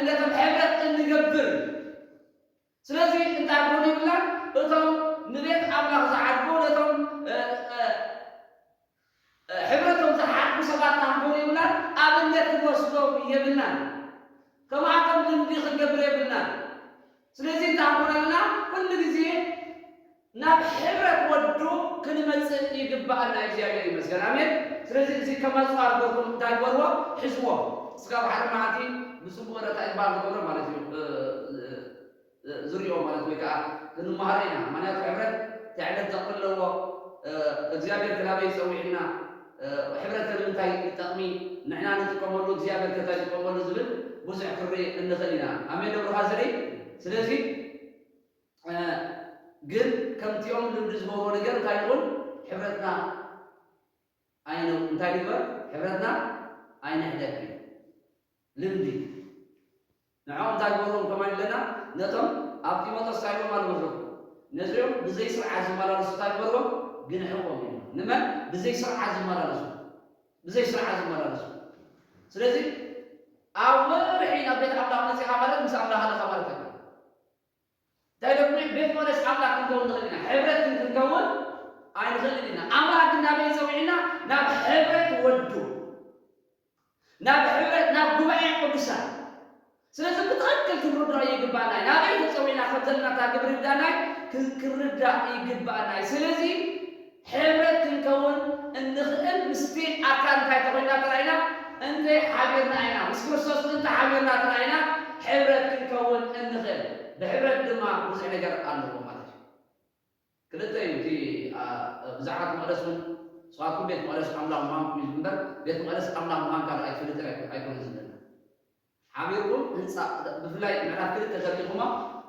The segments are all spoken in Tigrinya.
ነቶም ሕብረት እንገብር። ስለዚ እንታይ ክኾኑ የብልናን? እቶም ንቤት ኣምላኽ ዝዓድጉ፣ ነቶም፣ እ፣ እ፣ እ፣ ሕብረቶም ዝዓድጉ ሰባት እንታይ ክኾኑ የብልናን? ኣብነት ክንወስዶም የብልናን። ከምኣቶም ልምዲ ክንገብር የብልናን። ስለዚ እንታይ ክኾኑ ኣለና? ኩሉ ግዜ ናብ ሕብረት ወዱ ክንመጽእ ይግባኣና። እግዚኣብሔር ይመስገን። ኣሜን። ስለዚ እዚ ከም ኣጽዋር ገርኩም እንታይ ግበርዎ? ሒዝዎ። እስካብ ሓደ መዓልቲ ብጽቡቕ ረታ ይባል ዝገብሮ ማለት እዩ። እ፣ እ፣ እ፣ ዝሪኦ ማለት ወይ ከዓ ክንመሃሮ ኢና። ምክንያቱ ሕብረት እንታይ ዓይነት ጥቕሚ ኣለዎ? እ፣ እግዚኣብሔር ክላበይ ጸዊዕና፣ እ፣ ሕብረት ንምንታይ ይጠቕሚ? ንሕና ንጥቀመሉ፣ እግዚኣብሔር ከታይ ይጥቀመሉ ዝብል ብዙሕ ክርኢ እንኽእል ኢና። ኣሜን ዶ ብሩኻ ዝርኢ? ስለዚ፣ እ፣ ግን ከምቲኦም ልምዲ ዝገብሮ ነገር እንታይ ይኹን? ሕብረትና ኣይነ-፣ እንታይ ንግበር? ሕብረትና ኣይንሕደግ እዩ። ልምዲ። ንዕኦም እንታይ ግበርዎም ከማን ኣለና? ነቶም ኣብ ጢሞቴዎስ እንታይ ኢሎም ኣለዉ ዘለዉ? ነዚኦም ብዘይ ስርዓት ዝመላለሱ እንታይ ግበርዎም? ግንሕዎም እዩ። ንመን? ብዘይ ስርዓት ዝመላለሱ። ብዘይ ስርዓት ዝመላለሱ። ስለዚ ኣብ ወርሒ ናብ ቤት ኣምላኽ መጺኻ ማለት ምስ ኣምላኽ ኣለኻ ማለት ኣይኮነን። እንታይ ደሞ ቤት መቕደስ ኣምላኽ ክንከውን ንኽእል ኢና። ሕብረት ግን ክንከውን ኣይንኽእልን ኢና። ኣምላኽ ግን ናበይ ጸዊዕና? ናብ ሕብረት ወዱ። ናብ ሕብረት፣ ናብ ጉባኤ ቅዱሳን። ስለዚ ብትኽክል ክንርድኦ ይግባና እዩ። ናበይ ተጸዊዕና ከም ዘለና እታ ግብሪ ርዳናይ ክን-፣ ክንርዳእ ይግባና እዩ። ስለዚ ሕብረት ክንከውን እንኽእል ምስቲ ኣካል እንታይ ተኾይንና ጥራይ ኢና? እንተ ሓቢርና ኢና። ምስ ክርስቶስ እንተ ሓቢርና ጥራይ ኢና ሕብረት ክንከውን እንኽእል። ብሕብረት ድማ ብዙሕ ነገር ኣለዎ ማለት እዩ። ክልተ እዩ እቲ፣ ኣ፣ ብዛዕባ እቲ መቕደስ እውን ንስኻትኩም ቤት መቕደስ ኣምላኽ ምዃንኩም እዩ እምበር ቤት መቕደስ ኣምላኽ ምዃንካ ኣይትፈልጥን ኣይኮ-፣ ኣይኮነን ዝብለና። ሓቢርኩም ህንጻ፣ ብፍላይ ምዕራፍ ክልተ ተሪኹሞ፣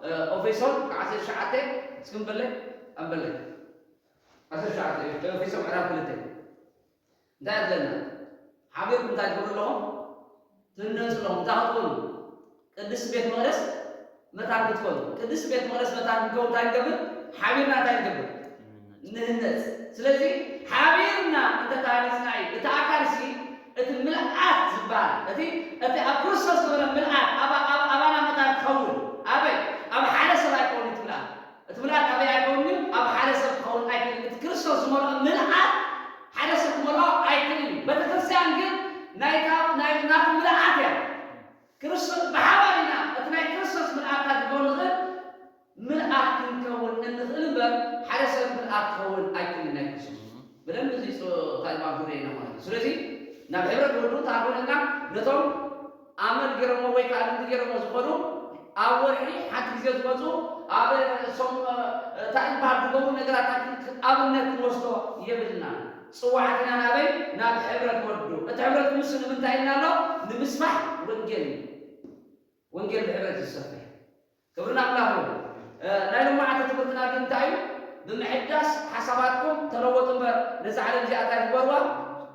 እ፣ ኤፌሶን ካብ ዓሰርተ ትሽዓተ እስክም በለይ፣ ኣንበለይ። ዓሰርተ ትሽዓተ፣ ኤፌሶን ምዕራፍ ክልተ። እንታይ ኣለና? ሓቢርኩም እንታይ ትገብሩ ኣለኹም? ትህነጹ ኣለኹም። እንታይ ክትኮኑ? ቅድስቲ ቤት መቕደስ መታን ክትኮኑ። ቅድስቲ ቤት መቕደስ መታን ክንከውን እንታይ ንገብር? ሓቢርና እንታይ ንገብር? ንህነጽ። ስለዚ ሓቢርና እንተተሃኒጽና እዩ። እቲ ኣካል ሲ፣ እቲ ምልኣት ዝበሃል፣ እቲ፣ እቲ ኣብ ክርስቶስ ዝነበረ ምልኣት ኣብ፣ ኣብ፣ ኣባና መታን ክኸውን። ኣበይ? ኣብ ሓደ ሰብ ኣይከውን እቲ ምልኣት። እቲ ምልኣት ኣበይ ኣይከውንን? ኣብ ሓደ ሰብ ክኸውን ኣይክእልን። እቲ ክርስቶስ ዝመልኦ ምልኣት ሓደ ሰብ ክመልኦ ኣይክእልን እዩ። ቤተ ክርስቲያን ግን ናይታ፣ ናይ፣ ናቱ ምልኣት እያ። ክርስቶስ ብሓባር ኢና እቲ ናይ ክርስቶስ ምልኣት እንታይ ክንከውን ንኽእል? ምልኣት ክንከውን እንኽእል እምበር ሓደ ሰብ ምልኣት ክኸውን ኣይክእልን ናይ ክርስቶስ። ብደንቢ እዚ ጾ-፣ ታሪኽ ኣብ ጉዳይ ኢና ማለት እዩ። ስለዚ ናብ ሕብረት ወዱ እንታይ ኮነና? ነቶም ኣመል ገይሮሞ ወይ ከዓ ልምዲ ገይሮሞ ዝኾኑ ኣብ ወርሒ ሓንቲ ግዜ ዝመፁ ኣብ ሶም-፣ እ፣ እንታይ ዝበሃል ዝገብሩ ነገራት ኣብነት ክንወስዶ የብልና። ጽዋዕት ኢና ናበይ? ናብ ሕብረት ወዱ። እቲ ሕብረት ምስ ንምንታይ ኢልና ኣሎ? ንምስፋሕ ወንጌል እዩ። ወንጌል ብሕብረት ዝሰፍሕ። ክብሪ ንኣምላኽ ይኹን። እ፣ ናይ ሎማዓንቲ ትምህርትና ግን እንታይ እዩ? ብምሕዳስ ሓሳባትኩም ተለወጡ እምበር ነዛ ዓለም እዚኣ እንታይ ግበርዋ?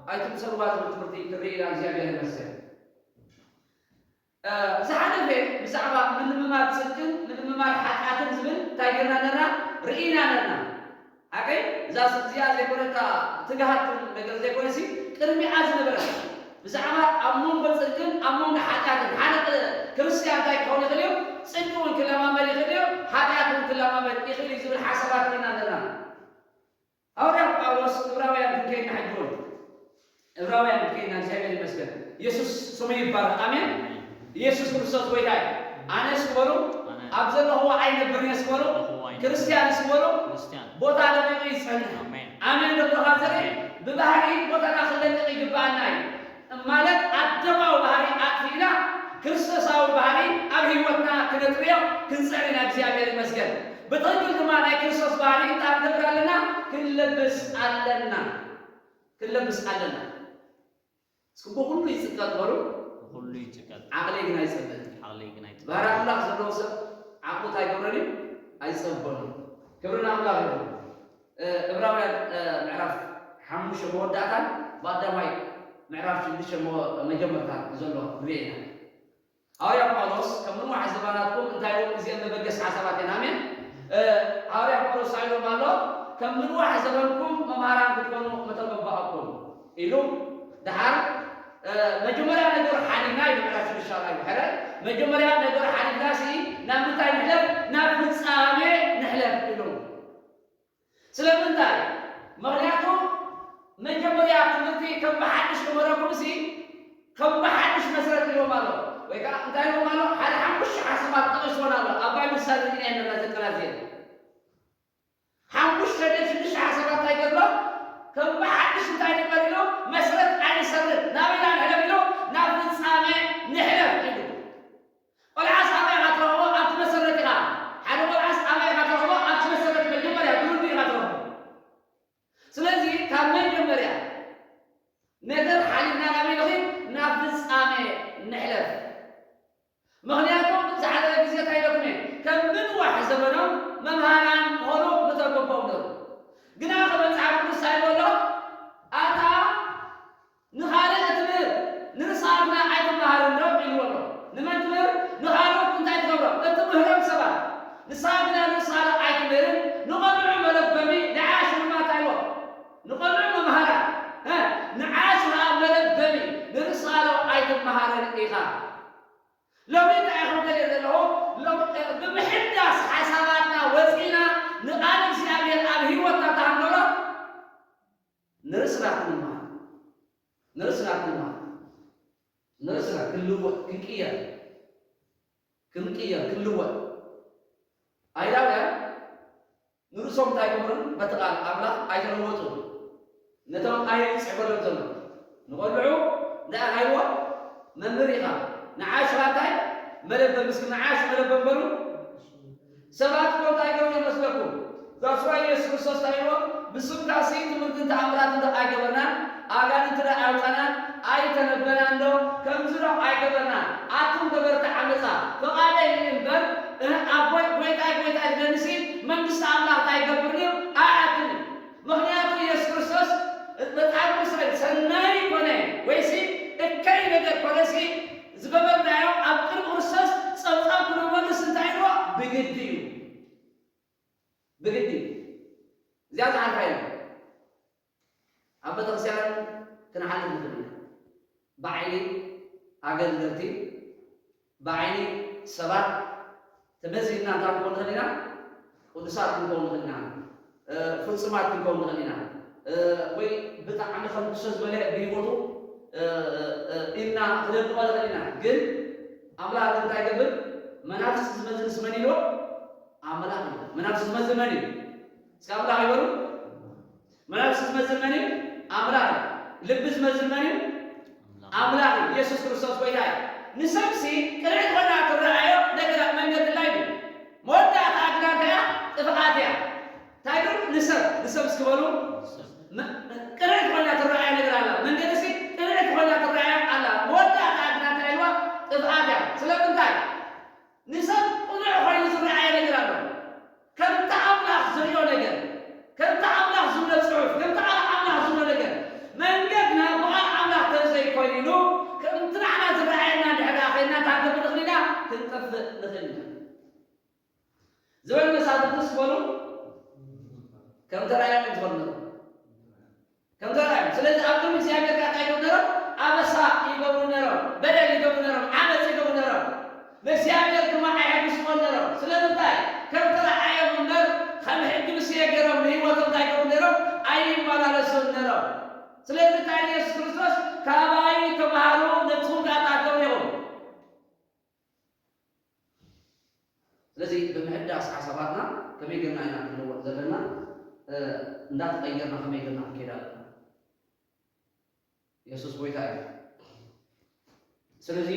ኣይትምሰልዋ ዝብል ትምህርቲ ክንርኢ ኢና። እግዚኣብሔር ይመስገን። እ፣ ዝሓለፈ ብዛዕባ ምልምማድ ጽድቅን ምልምማድ ሓጢኣትን ዝብል እንታይ ጌርና ነርና? ርኢና ነርና። ሓቀይ? እዛ ስ-፣ እዚኣ ዘይኮነታ ትግሃት ነገር ዘይኮነሲ፣ ቅድሚኣ ዝነበረ ብዛዕባ ኣብ መንጎ ጽድቅን ኣብ መንጎ ሓጢኣትን ሓደ ቅ-፣ ክርስትያን እንታይ ክኸውን ይኽእል እዩ? ጽድቂ እውን ክለማመድ ይኽእል እዩ፣ ሓጢኣት እውን ክለማመድ ይኽእል እዩ ዝብል ሓሳባት ርኢና ነርና። ሃዋርያ ጳውሎስ ዕብራውያን ክንከይድና ሕጂ እውን፣ ዕብራውያን ክንከይድና እግዚኣብሔር ይመስገን። ኢየሱስ ስሙ ይባረክ። ኣሜን። ኢየሱስ ክርስቶስ ጎይታ እዩ። ኣነ እስኪ በሉ፣ ኣነ ኣብ ዘለኹዎ ኣይነብርን እየ እስኪ በሉ፣ ዘለኹዎ ኣይነብርን። ክርስትያን እስኪ በሉ፣ ክርስትያን። ቦታ ለቂቑ ይጸንሕ። ኣሜን። ኣሜን ዶ ብሩኻት ዘርኢ? ኣሜን። ብባህሪ ቦታና ክንለቅቕ ይግባኣና እዩ። ማለት ኣደማዊ ባህሪ ኣጥፊእና ክርስቶሳዊ ባህሪ ኣብ ህይወትና ክነጥርዮ ክንጽዕር ኢና። እግዚኣብሔር ይመስገን። ብትኽክል ድማ ናይ ክርስቶስ ባህሪ እንታይ ክንገብር ኣለና? ክንለብስ ኣለና። ክንለብስ ኣለና። እስኪ ብኹሉ ይጽቀጥ በሉ። ብኹሉ ይጽቀጥ። ዓቕለይ ግን ኣይጸበን። ዓቕለይ ግን ኣይጸበን። ባህሪ ኣምላኽ ዘለዎ ሰብ ዓቕሉ እንታይ ይገብረን እዩ? ኣይጸበኑን። ክብሪ ንኣምላኽ ይኹን። እ፣ ዕብራውያን፣ እ፣ ምዕራፍ ሓሙሽተ መወዳእታን ብቀዳማይ ምዕራፍ ሽዱሽተ መ-፣ መጀመርታን ዘሎ ንርኢ ኢና። ሃዋርያ ጳውሎስ ከም ንዋሕ ዘበናትኩም እንታይ ኢሉ እዚአን መበገሲ ሓሳባት እየን። ኣሜን። እ፣ ሃዋርያ ጳውሎስ እንታይ ኢሎም ኣሎ? ከም ንዋሕ ዘበንኩም መምሃራን ክትኮኑ ምተገባኣኩም ኢሉ። ደሓር መጀመርያ ነገር ሓዲግና ኢሉ ምዕራፍ ሽዱሽተ ራእይ ሕረ። መጀመርያ ነገር ሓዲግና ሲ ናብ ምንታይ ንሕለፍ? ናብ ፍጻሜ ንሕለፍ ኢሉ። ስለምንታይ? ምኽንያቱ መጀመርያ ትምህርቲ ከም ብሓድሽ ክመረኩም ሲ ከም ብሓድሽ መስረት ኢሎም ኣሎ። ወይ ከዓ እንታይ ኢሎም ኣሎ? ሓደ ሓሙሽተ ሓሳባት ጠቒስዎን ኣሎ። ኣባይ ምሳሌ ኢና ዘለና ዘቀናዝየን ሓሙሽተ ድዩ ሽዱሽተ ሓሳባት እንታይ ገድሎ? ከም ብሓድሽ እንታይ ንግበር ኢሉ መስረት ኣይንሰርት። ናበይ ኢና ንሕለፍ ኢሉ? ናብ ፍጻሜ ንሕለፍ ኢሉ። ቆልዓስ ኣበይ ኢኻ ትረኽቦ? ኣብቲ መሰረት ኢኻ። ሓደ ቆልዓስ ኣበይ ኢኻ ትረኽቦ? ኣብቲ መሰረት መጀመርያ ግሩንዲ ኢኻ ትረኽቦ። ስለዚ ካብ መጀመርያ ነገር ሓሊፍና ናበይ ንኺድ? ናብ ፍጻሜ ንሕለፍ። ምኽንያቱ ዝሓለፈ ግዜ እንታይ ኢለኩም እየ? ከም ምንዋሕ ዘመኖም መምሃራን ክኾኑ ምተገቦም ነሩ። ግና ከመጽሓፍ ቅዱስ እንታይ ይብሎ ኣሎ? ኣታ ንኻልእ እትምህር ንርእስኻ ግና ኣይትመሃርን ዶ? ኢልዎ ኣሎ። ንመን ትምህር? ንኻልኦት እንታይ ትገብሮም? እትምህሮም ሰባት። ንስኻ ግና ንርእስኻ ኣይትምህርን፣ ንቐልዑ መለበሚ፣ ንዓያሹ ድማ እንታይ ኢልዎ? ንቐልዑ መምሃራ፣ እ፣ ንዓያሹ ኸዓ መለበሚ፣ ንርእስኻ ዶ ኣይትመሃርን ኢኻ? ሎሚ እንታይ ኢኹም ደልየ ዘለኹ? ሎም-፣ እ፣ ብምሕዳስ ሓሳባትና ወፂና ንቓል እግዚኣብሔር ኣብ ህይወትና ተሃንገሎ ንርእስና ክንመሃር፣ ንርእስና ክንመሃር፣ ንርእስና ክንልወጥ፣ ክንቅየር፣ ክንቅየር፣ ክንልወጥ። ኣይሁዳውያን ንርእሶም እንታይ ገበሩን በቲ ቃል ኣምላኽ ኣይተለወጡን። ነቶም ኣየን ይጽሕፈሎም ዘሎ ንቐልዑ እንታይ ኢልዎ? መምህር ኢኻ። ንዓሽ እንታይ መለበ፣ ምስኪን ንዓሽ መለበ እምበሩ። ሰባት እኮ እንታይ ገበሩ ይመስለኩም? ዛስዋ ኢየሱስ ክርስቶስ እንታይ ኢልዎ? ብስምካሲ ትምህርትን ተኣምራትን ዶ ኣይገበርናን? ኣጋንንቲ ዶ ኣይወጻናን? ኣይተነበናን ዶ? ከምዚ ዶ ኣይገበርናን? ኣቱም ገበርቲ ዓመጻ፣ ፍቓደይ እምበር፣ እ፣ ኣቦይ ጎይታይ ጎይታይ ዝብለኒሲ መንግስቲ ኣምላኽ እንታይ ይገብር ድዩ? ኣይኣትን እዩ። ምኽንያቱ ኢየሱስ ክርስቶስ መጽሓፍ ቅዱስ ላይ ሰናይ ኮነ ወይሲ እከይ ነገር ኮነሲ ዝገበርናዮ ኣብ ቅድሚ ክርስቶስ ጸብጻብ ክንመልስ እንታይ ኢልዎ? ብግዲ እዩ። ብግዲ እዩ። እዚኣ ዝሓልፋ የለን። ኣብ ቤተክርስትያን ክንሓልፍ ንኽእል ኢና። ብዓይኒ ኣገልገልቲ፣ ብዓይኒ ሰባት ተመዚንና እንታይ ክንከውን ንኽእል ኢና? ቅዱሳት ክንከውን ንኽእል ኢና። እ፣ ፍጹማት ክንከውን ንኽእል ኢና። እ፣ ወይ ብጣዕሚ ከም ኩሰ ዝበለ ብህይወቱ፣ እ፣ እ፣ እ፣ ኢልና ክነድንቖ ንኽእል ኢና። ግን ኣምላኽ ግን እንታይ ይገብር? መናፍስቲ ዝመዝንስ መን ኢልዎ? ኣምላኽ እዩ። መናፍስቲ ዝመዝን መን እዩ? እስከ ኣምላኽ ይበሉ። መናፍስቲ ዝመዝን መን እዩ? ኣምላኽ እዩ። ልቢ ዝመዝን መን እዩ? ኣምላኽ እዩ። ኢየሱስ ክርስቶስ ጎይታ እዩ። ንሰብሲ ቅንዕቲ ኮይና ትረኣዮ ነገር ኣብ መንገዲ ላይ እዩ። መወዳእታ ግና እንታይ እያ? ጥፍኣት እያ። እንታይ ግን ንሰብ፣ ንሰብ እስኪ በሉ። መ-፣ ቅንዕቲ ኮይና ትረኣዮ ነገር ኣላ። መንገዲሲ ቅንዕቲ ኮይና ትረኣዮ ኣላ። መወዳእታ ግና እንታይ ኢልዋ? ጥፍኣት እያ። ስለምንታይ? ንሰብ ቅኑዕ ኮይኑ ዝረኣየ ነገር ኣሎ። ከምቲ ኣምላኽ ዝሪኦ ነገር፣ ከምቲ ኣምላኽ ዝብሎ ጽሑፍ፣ ከምቲ ቃል ኣምላኽ ዝብሎ ነገር፣ መንገድና ብቓል ኣምላኽ ተዘይኮይኑ፣ ከምቲ ንዓና ዝረኣየና እንድሕር ደኣ ኸይድና፣ እንታይ ክንብል ንኽእል ኢና? ክንጠፍእ ንኽእል ኢና። ዝበሉ መሳፍንትስ በሉ፣ ከም ተራእዮም እዮም ዝኾኑ ነሮም። ከም ተራእዮም። ስለዚ ኣብ ቅድሚ እግዚኣብሔር ከኣ እንታይ ይገብሩ ነሮም? ኣበሳ ይገብሩ ነሮም፣ በደል ይገብሩ ነሮም፣ ዓመፅ ይገብሩ ነሮም። ንእግዚኣብሔር ድማ ኣየሐጉስዎን ነሮም። ስለምንታይ? ከም ተራእዮም እምበር፣ ከም ሕጊ ሙሴ ገይሮም ንህይወቶም እንታይ ይገብሩ ነሮም? ኣይመላለሱን ነሮም። ስለዚ እንታይ ኢሉ የሱስ ክርስቶስ? ካባይ ተምሃሩ፣ ነብስኹም ከኣ ተኣከቡ ኢኹም። ስለዚ ብምሕዳስ ሓሳባትና ከመይ ጌርና ኢና ክንልወጥ ዘለና? እ፣ እንዳተቐየርና ከመይ ጌርና ክንከይድ ኣለና? የሱስ ጎይታ እዩ። ስለዚ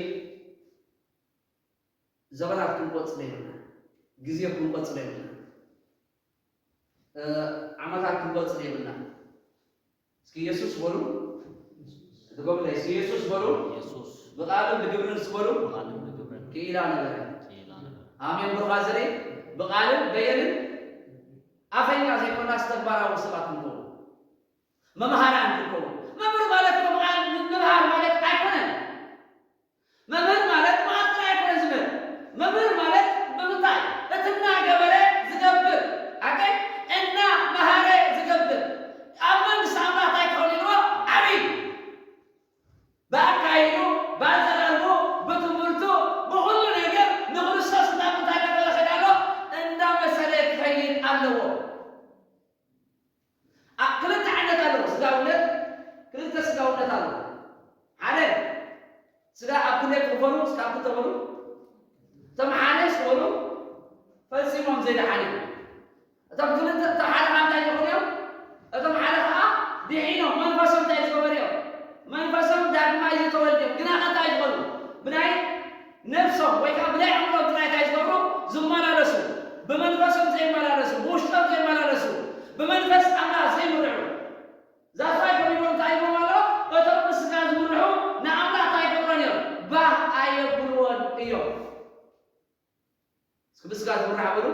ዘበናት ክንቆጽር የብልና፣ ግዜ ክንቆጽር የብልና፣ እ፣ ዓመታት ክንቆጽር የብልና። እስኪ የሱስ በሉ። ድገሙለይ፣ እስኪ የሱስ በሉ። የሱስ። ብቓልን ብግብርን እስኪ በሉ። ብቓልን ብግብርን። ክኢላ ነበረ። ክኢላ ነበረ። ኣሜን። ብሩኻ ዘረይ፣ ብቓልን በየንን ኣፈኛ ዘይኮናስ ተግባራዊ ሰባት ክንከውን፣ መምሃራን ክንከውን። መምህር ማለት እኮ ብቓል ምምሃር ማለት ኣይኮነን። መምህር ማለት ብቓል ጥራይ ኣይኮነን ዝምህር። መምህር ማለት ብምንታይ? እቲ እናገበረ ዝገብር፣ ኣቀይ እናመሃረ ዝገብር። ኣብ መንግስቲ ኣምላኽ እንታይ ክኸውን ኢልዎ? ዓብዪ። ብኣካ ዘይደሓኑ እዮም። እቶም ክልተ፣ እቶም ሓደ ከዓ እንታይ ዝኾኑ እዮም? እቶም ሓደ ከዓ ድሒኖም፣ መንፈሶም እንታይ ዝገበሩ እዮም? መንፈሶም ዳግማይ ዝተወልዱ እዮም። ግና ከ እንታይ ዝኾኑ? ብናይ ነፍሶም ወይ ከዓ ብናይ ኣእምሮም ጥራይ እንታይ ዝገብሩ? ዝመላለሱ። ብመንፈሶም ዘይመላለሱ፣ ብውሽጦም ዘይመላለሱ፣ ብመንፈስ ኣምላኽ ዘይምርሑ። ዛፋይ ከሚቦም እንታይ ይብሎም ኣሎ? እቶም ብስጋ ዝምርሑ ንኣምላኽ እንታይ ይገብሮን እዮም? ባህ ኣየብልዎን እዮም። እስኪ ብስጋ ዝምራሕ በሉ።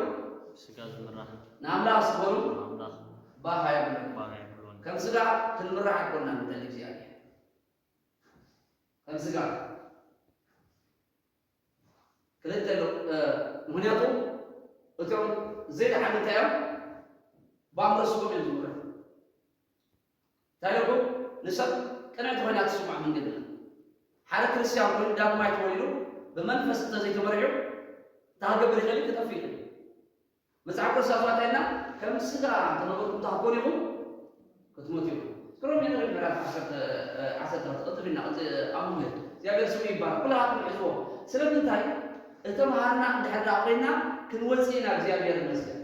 ብስጋ ዝምራሕ ንኣምላኽ እስኪ በሉ። ንኣምላኽ ባህ ኣየብልዎን። ባህ ኣየብልዎን። ከም ስጋ ክንምራሕ ኣይኮንናን ንደሊ እግዚኣብሔር። ከም ስጋ ክልተ ኣሎ። እ፣ ምኽንያቱ እቶም ዘይደሓኑ እንታይ እዮም? ብኣእምሮ ስጎም እዮም ዝምርሑ። እንታይ ኢለኩም? ንሰብ ቅንዕቲ ኮይና ትስማዕ መንገዲ። ሓደ ክርስቲያን ኮይኑ ዳግማይ ተወሊዱ ብመንፈስ እንተዘይተመሪሑ፣ እንታይ ክገብር ይኽእል? ክጠፍእ ይኽእል። መጽሓፍ ቅዱስ ኣሕዋተይና፣ ከም ስጋ እንተነበርኩም እንታይ ክትኮኑ ኢኹም? ክትሞቱ ኢኹም። እስከ ሮሜ ንርኢ ምዕራፍ ዓሰርተ፣ እ፣ ዓሰርተ ክልተ ቅልጥፍ ኢልና፣ ቅልጥ-፣ ኣንብቡ። እግዚኣብሔር ስሙ ይባረክ። ኩላትኩም ሕዝዎ። ስለምንታይ? እተምሃርና እንድሕር ደኣ ኮይና ክንወጽእ ኢና፣ እግዚኣብሔር ይመስገን።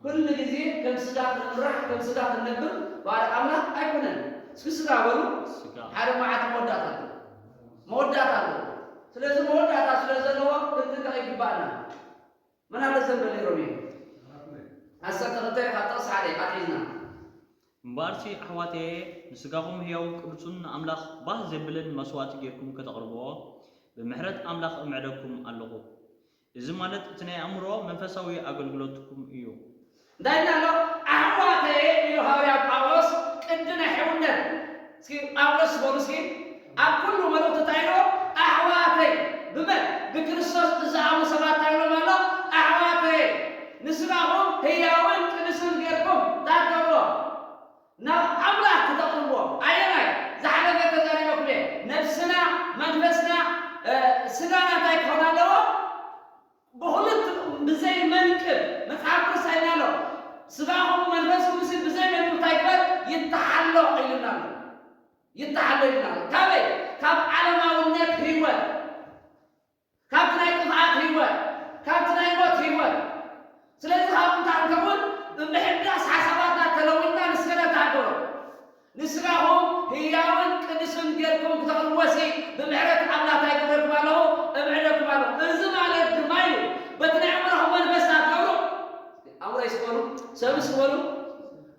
ኩሉ ግዜ ከም ስጋ ክንምራሕ፣ ከም ስጋ ክንነብር ባህሪ ኣምላኽ ኣይኮነን። እስኪ ስጋ በሉ። ስጋ። ሓደ መዓልቲ መወዳእታ ኣሎ። መወዳእታ ኣሎ። ስለዚ መወዳእታ ስለ ዘለዎ ክንጥንቀቕ ይግባእና። መን ኣሎ ዘንበል ሮሜ ዓሰርተ ክልተ ካብ ጥቕሲ ሓደ ኣትሒዝና። እምበኣርሲ ኣሕዋተየ፣ ንስጋኹም ህያውን ቅዱስን ንኣምላኽ ባህ ዘብልን መስዋእቲ ጌርኩም ከተቕርብዎ፣ ብምሕረት ኣምላኽ እምዕደኩም ኣለኹ። እዚ ማለት እቲ ናይ ኣእምሮ መንፈሳዊ ኣገልግሎትኩም እዩ። እንታይ ኢልና ኣሎ? ኣሕዋተየ ኢሉ ሃዋርያ ጳውሎስ ቅዲ ናይ ሕውነት። እስኪ ጳውሎስ በሉ እስኪ፣ ኣብ ኩሉ መልእኽቱ እንታይ ኢሉ? ኣሕዋተይ፣ ብመን? ብክርስቶስ ንዝኣምኑ ሰባት እንታይ ኢሎም ኣሎ? ኣሕዋተየ፣ ንስጋኹም ህያውን ቅዱስን ጌርኩም እንታይ ትገብርዎ? ናብ ኣምላኽ ክተቕርብዎ። ኣየናይ? ዝሓለፈ ተዛሪበኩም እየ። ነብስና፣ መንፈስና፣ እ፣ ስጋና እንታይ ክኾን ኣለዎ? ብኽልቲኡ ብዘይ መንቅብ፣ መጽሓፍ ቅዱስ እንታይ ኢልና ኣሎ? ስጋኹም መንፈስኩም ብዘይ መንቅብ እንታይ ግበር? ይተሓሎ ኢሉና ኣሎ። ይተሓሎ ኢሉና ኣሎ። ካበይ? ካብ ዓለማውነት ህይወት፣ ካብቲ ናይ ጥፍኣት ህይወት፣ ካብቲ ናይ ሞት ህይወት። ስለዚ ካብ እንታይ ንከውን? ብምሕዳስ ሓሳባትና ተለዊጥና ንስገደት ተሃገሩ። ንስጋኹም ህያውን ቅዱስን ጌርኩም ክተቕርብዎሲ ብምሕረት ኣምላኽ እንታይ ይገብረኩም ኣለኹ? እምዕደኩም ኣለኹ። እዚ ማለት ድማ እዩ፣ በቲ ናይ ኣእምሮኹም መንፈስ ትገብሩ። ኣእምሮ ይስበሉ፣ ሰብ ይስበሉ፣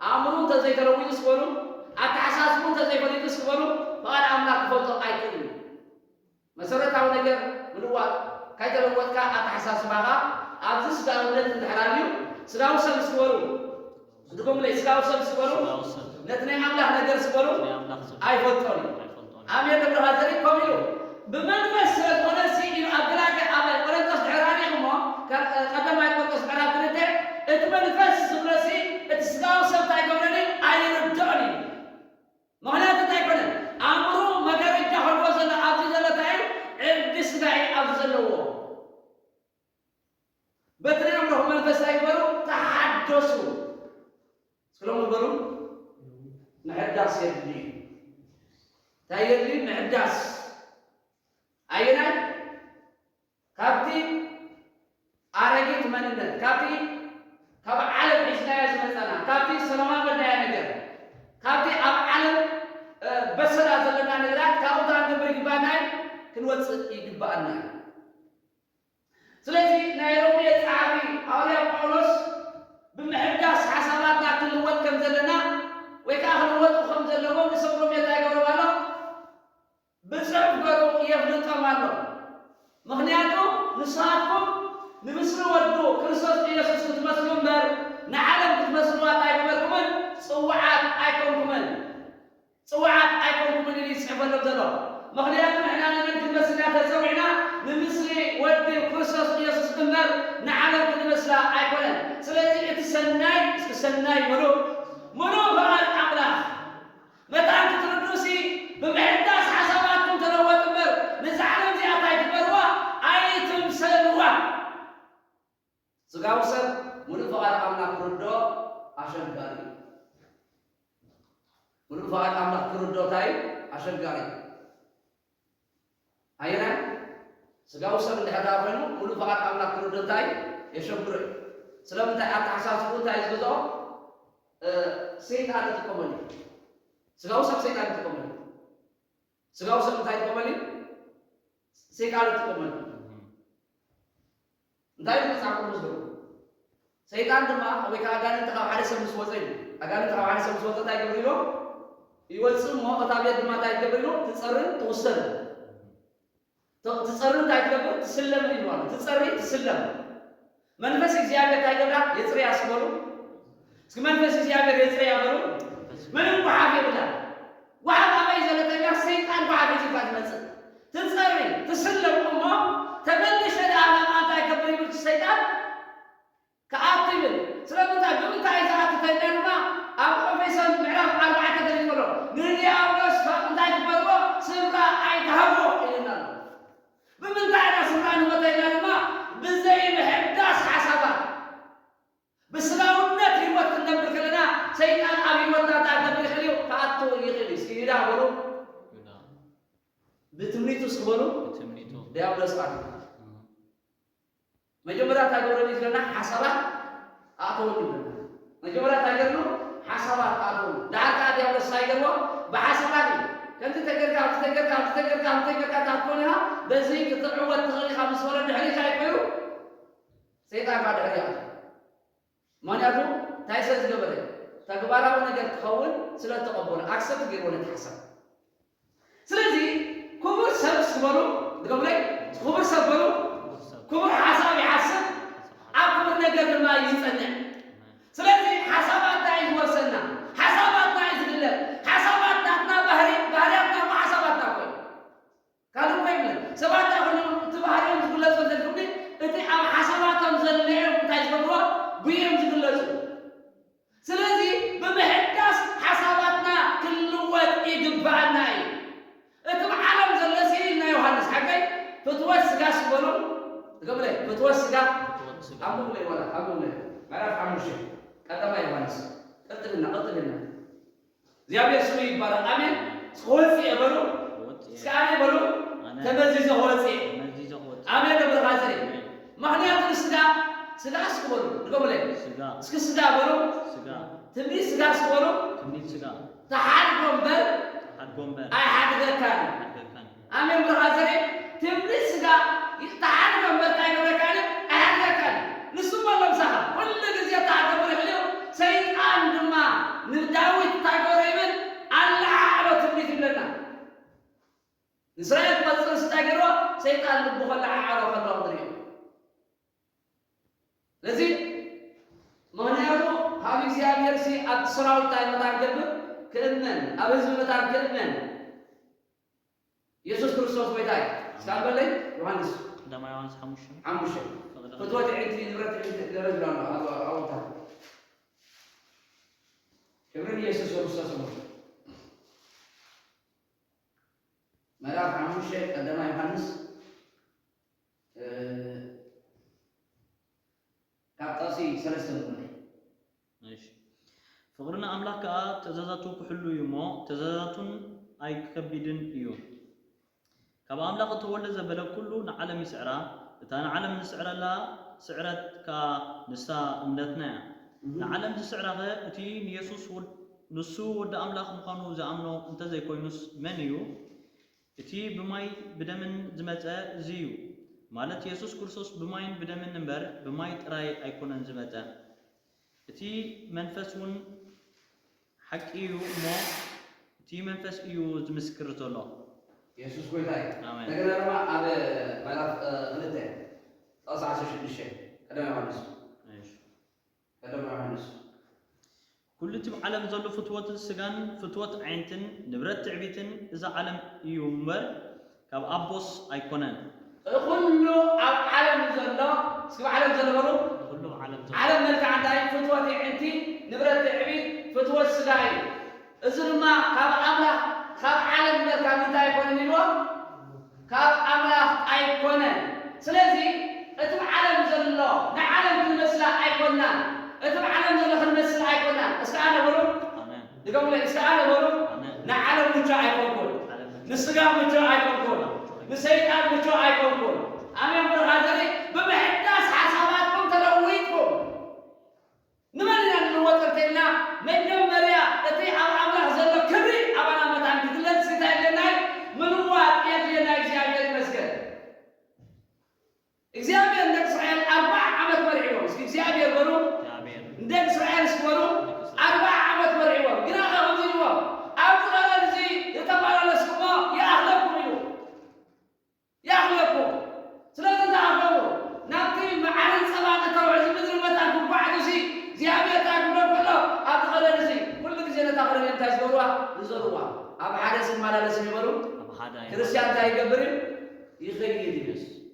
ኣእምሮ እንተዘይተለዊጡ ይስበሉ፣ ኣተሓሳስቡ እንተዘይፈሊጡ ይስበሉ፣ ፍቓድ ኣምላኽ ክፈልጦ ኣይክእልን እዩ። መሰረታዊ ነገር ምልዋጥ፣ ካይተለወጥካ ኣተሓሳስባኻ ኣብዚ ስጋውነት እንድሕር ኣልዩ፣ ስጋዊ ሰብ ስበሉ። ድገሙለይ፣ ስጋዊ ሰብ ስበሉ። ስጋዊ ሰብ። ነቲ ናይ ኣምላኽ ነገር ስበሉ። ናይ ኣምላኽ ሰብ። ኣይፈልጦን እዩ። ኣይፈልጦን። ኣሜን። ደብረ ኻዘሪ ከምኡ ኢሉ ብመንፈስ ስለ ዝኾነ ሲ ኢሉ ኣብ ገላትያ፣ ኣብ ቆረንቶስ ድሕር ኣሪኹሞ፣ ቀ-፣ ቀዳማይ ቆረንቶስ ምዕራፍ ክልተ፣ እቲ መንፈስ ዝብሎ ሲ እቲ ስጋዊ ሰብ እንታይ ገብረኒ? ኣይርድኦን እዩ። ምኽንያቱ እንታይ ኮነ? ኣእምሮ መጋረጃ ከልቦ ዘሎ ኣብዚ ዘሎ እንታይ እዩ? ዕርዲ ስጋ እዩ ኣብዚ ዘለዎ። በቲ ናይ ኣእምሮኹም መንፈስ እንታይ ግበሩ? ተሓደሱ። ስሎም ግበሩ። ምሕዳስ የድሊ እዩ። እንታይ የድሊ? ምሕዳስ። ኣየናይ? ካብቲ ኣረጊት መንነት፣ ካብቲ ካብ ዓለም ሒዝናዮ ዝመጸና፣ ካብቲ ዝተለማመድናዮ ነገር፣ ካብቲ ኣብ ዓለም፣ እ፣ በሰላ ዘለና ነገራት፣ ካብኡ እንታይ ክንገብር ይግባኣና እዩ? ክንወጽእ ይግባኣና እዩ። ስለዚ ናይ ሮሜ ጸሓፊ ሃዋርያ ጳውሎስ ብምሕዳስ ሓሳባትና ክንልወጥ ከም ዘለና ወይ ከኣ ክልወጡ ከም ዘለዎም ንሰብ ሮሜ እንታይ ይገብሮም ኣሎ? ብጽሑፍ ገሩ የፍልጦም ኣሎ። ምኽንያቱ ንስኻትኩም ንምስሊ ወዱ ክርስቶስ ኢየሱስ ክትመስሉ እምበር ንዓለም ክትመስልዋ እንታይ ኣይገበርኩምን? ጽውዓት ኣይኮንኩምን። ጽውዓት ኣይኮንኩምን ኢሉ ይጽሕፈሎም ዘሎ። ምኽንያቱ ንሕና ንመን ክንመስል ኢና ተጸዊዕና? ንምስሊ ወዲ ክርስቶስ ኢየሱስ እምበር ንዓለም ክንመስላ ኣይኮነን። ስለዚ እቲ ሰናይ፣ እስኪ ሰናይ ምሉእ፣ ምሉእ ፍቓድ ኣምላኽ መታን ክትርድኡሲ ብምሕዳስ ሓሳባትኩም ተለወጡ እምበር ነዛ ዓለም እዚኣ እንታይ ትበልዋ? ኣይትምሰልዋ። ስጋዊ ሰብ ምሉእ ፍቓድ ኣምላኽ ክርድኦ ኣሸጋሪ እዩ። ምሉእ ፍቓድ ኣምላኽ ክርድኦ እንታይ እዩ? ኣሸጋሪ እዩ። ኣየናይ? ስጋዊ ሰብ እንድሕር ደኣ ኮይኑ ምሉእ ፍቓድ ኣምላኽ ክርድኦ እንታይ እዩ? የሸግሮ እዩ። ስለምንታይ? ኣተሓሳስቡ እንታይ እዩ ዝገዝኦ? እ፣ ሰይጣን ይጥቀመሉ እዩ። ስጋዊ ሰብ ሰይጣን ይጥቀመሉ እዩ። ስጋዊ ሰብ እንታይ ይጥቀመሉ እዩ? ሰይጣን ይጥቀመሉ እዩ። እንታይ እዩ መጽሓፍ ቅዱስ ዝብሎ? ሰይጣን ድማ ወይ ከዓ ኣጋንንቲ ካብ ሓደ ሰብ ምስ ወፀ እዩ። ኣጋንንቲ ካብ ሓደ ሰብ ምስ ወፀ እንታይ ይገብር ኢሎ? ይወፅእ እሞ እታ ቤት ድማ እንታይ ትገብር ኢሎ? ትፀርን ትውሰን። ት-፣ ትፀሪ እንታይ ትገብር? ትስለም ኢሉ ኣሎ። ትፀሪ ትስለም። መንፈስ እግዚኣብሔር እንታይ ገብራ? የፅርያ እስኪ በሉ። እስኪ መንፈስ እግዚኣብሔር የፅርያ በሉ። ምንም ጓሓፍ የብላ። ጓሓፍ ኣበይ ዘሎ ተብላ? ሰይጣን ጓሓፍ ሒዙ እኳ ዝመፅእ። ትፀሪ ትስለም እሞ ተመልሸ ደኣ ናብኣ እንታይ ገብር ይብል ሰይጣን? ክኣቱ ይብል። ስለምንታይ? ብምንታይ እዩ ዝኣቱ ተልና ድማ ኣብ ኤፌሶን ምዕራፍ ኣርባዕተ ተገሊጹ ኣሎ። ንዲያብሎስ ፋ-፣ እንታይ ትበልዎ? ስፍራ ኣይትሃቦ ኢልና ኣሎ። ብምንታይ ኢና ስፍራ ንህቦ ተልና ድማ ብዘይ ምሕዳስ ሓሳባት፣ ብስጋውነት ህይወት ክንነብር ከለና ሰይጣን ኣብ ህይወትና እንታይ ክገብር ይኽእል እዩ? ክኣቱ ይኽእል እዩ። እስኪ ይዳ በሉ። ይዳ። ብትምኒቱ እስኪ በሉ። ብትምኒቱ። ዲያብሎስ ኣቱ። እም። መጀመርያ እንታይ ገብረኒ ዝለና ሓሳባት ኣእተወሉ ይብለና። መጀመርያ እንታይ ገርሉ? ሓሳባት ኣእተወሉ። ደሓር ከኣ ዲያብሎስ እንታይ ገርዎ? ብሓሳባት እዩ። ከምዚ ተገርካ፣ ከምዚ ተገርካ፣ ከምዚ ተገርካ፣ ከምዚ ተገርካ፣ ታትኮን ኢኻ፣ በዚ ክትዕወት ትኽእል ኢኻ ምስ በሎ ድሕሪ እንታይ ኮይኑ? ሰይጣን ከኣ ድሕሪ ይኣቱ። ምኽንያቱ እንታይ ስለ ዝገበረ? ተግባራዊ ነገር ክኸውን ስለ እተቐበሎ፣ ኣክሰፕት ገይርዎ ነቲ ሓሳብ። ስለዚ ክቡር ሰብ እስኪ በሉ፣ ድገሙለይ፣ ክቡር ሰብ በሉ፣ ክቡር ሓሳብ ይሓስብ፣ ኣብ ክቡር ነገር ድማ ይጸንዕ። ስለዚ ሓሳባትና እዩ ዝወርሰና፣ ሓሳባትና እዩ ዝግለጽ፣ ሓሳባትና፣ ናትና ባህሪ፣ ባህርያትና እኮ ሓሳባትና እኮ እዩ። ካልእ እኮ የብለን። ሰባት ኣይኮኑን እቲ ባህርዮም ዝግለጹ እንተልኩምኒ፣ እቲ ኣብ ሓሳባቶም ዘሎ እዮም እንታይ ዝገብርዎ? ብእኦም ዝግለጹ። ስለዚ ብምሕዳስ ሓሳባትና ክንልወጥ ይግብኣና እዩ። እቲ ኣብ ዓለም ዘሎ ሲ ኢልና ዮሃንስ ሓቀይ ፍትወት ስጋ ስበሉ ትገብለ ፍትወት ስጋ ፍትወት ስጋ። ኣንብቡለይ ዋላ ኣንብቡለይ ምዕራፍ ሓሙሽተ ቀዳማይ ዮሃንስ ቀጥልና ቀጥልና እግዚኣብሔር ስሙ ይባረክ። ኣሜን። ክወፅእ እየ በሉ። ክወፅእ እየ። እስከ ኣሜን በሉ። ኣሜን። ተመዚዘ ክወፅእ እየ። ተመዚዘ ክወፅእ እየ። ኣሜን። ብርሃ ዘይ ኣሜን። ምክንያቱ ንስጋ ስጋ እስኪ በሉ። ድገሙለይ። ስጋ። እስኪ ስጋ በሉ። ስጋ። ትንቢት ስጋ እስኪ በሉ። ትንቢት ስጋ። ተሓድጎ እምበር ተሓድጎ እምበር ኣይሓድገካን። ኣይሓድገካን። ኣሜን። ብርሃ ዘይ ትምኒት ስጋ ይተሓድጎ እምበር እንታይ ይገብረካን እዩ? ኣያድረካን እዩ። ንሱ እሞ ኣሎ ምሳኻ። ኩሉ ግዜ እተሓደጎ ይኽእል እዩ። ሰይጣን ድማ ንዳዊት እንታይ ገበሮ ይብል? ኣለዓዕሎ ትምኒት ይብለና። ንእስራኤል ክቐጽርስ እንታይ ገይርዎ? ሰይጣን ልቡ ከለዓዕሎ ከሎ ንሪኦ። ስለዚ ምኽንያቱ ካብ እግዚኣብሔር ሲ ኣብቲ ሰራዊት እንታይ መታን ገብር ክእመን፣ ኣብ ህዝቢ መታን ክእመን። የሱስ ክርስቶስ ጎይታ እዩ። እስካ በለይ ዮሃንስ ቀዳማይ ዮሃንስ ሓሙሽተ ሓሙሽተ ፍቕሪ ፍትወት ዕንቲ ንብረት ዕንቲ ደረጅ ዳማ ኣብ ኣውታ ክብሪ ንየሱስ ክርስቶስ ይኹን። ምዕራፍ ሓሙሽተ ቀዳማይ ዮሃንስ እ፣ ካብ ጥቕሲ ሰለስተ ንቕበል። እሺ። ፍቕሪ ንኣምላኽ ከኣ ትእዛዛቱ ክሕሉ እዩ እሞ፣ ትእዛዛቱን ኣይከቢድን እዩ። ካብ ኣምላኽ እተወልደ ዘበለ ኩሉ ንዓለም ይስዕራ፣ እታ ንዓለም እንስዕረላ ስዕረት ከኣ ንሳ እምነትና እያ። እህ። ንዓለም ዝስዕራኸ እቲ ንየሱስ ወድ-፣ ንሱ ወዲ ኣምላኽ ምዃኑ ዝኣምኖ እንተዘይኮይኑስ መን እዩ? እቲ ብማይ ብደምን ዝመጸ እዚ እዩ፣ ማለት የሱስ ክርስቶስ ብማይን ብደምን እምበር ብማይ ጥራይ ኣይኮነን ዝመጸ። እቲ መንፈስ እውን ሓቂ እዩ እሞ እቲ መንፈስ እዩ ዝምስክር ዘሎ። የሱስ ጎይታ እዩ። ኣሜን። እንደገና ድማ ኣብ ምዕራፍ፣ እ፣ ክልተ ጥቕሲ ዓሰርተ ሽዱሽተ ቀዳማይ ዮሃንስ። እሺ። ቀዳማይ ዮሃንስ። ኩሉ እቲ ኣብ ዓለም ዘሎ ፍትወት ስጋን ፍትወት ኣዒንትን ንብረት ትዕቢትን እዛ ዓለም እዩ እምበር ካብ ኣቦስ ኣይኮነን። ኩሉ ኣብ ዓለም ዘሎ፣ እስኪ ኣብ ዓለም ዘሎ በሉ። ኩሉ ኣብ ዓለም ዘሎ። ዓለም መልክዓ እንታይ? ፍትወት ኣዒንቲ፣ ንብረት ትዕቢት፣ ፍትወት ስጋ እዩ። እዚ ድማ ካብ ኣምላኽ፣ ካብ ዓለም እምበር ካብ ምንታይ ኣይኮነን ኢልዎ? ካብ ኣምላኽ ኣይኮነን። ስለዚ እቲ ኣብ ዓለም ዘሎ ንዓለም ክንመስላ ኣይኮናን። እቲ ኣብ ዓለም ዘሎ ክንመስል ኣይኮናን። እስከ ኣነ በሉ። ኣሜን። ድገሙለይ። እስከ ኣነ በሉ። ኣሜን። ንዓለም ምቹእ ኣይኮንኩን። ዓለም ምቹእ። ንስጋ ምቹእ ኣይኮንኩን። ንሰይጣን ምቹእ ኣይኮንኩን። ኣሜን። ብርሃ ዘርኢ ብምሕዳስ ሓሳባትኩም ተለዊጥኩም። ክርስቲያን እንታይ ይገብር እዩ? ይኸይድ እዩ።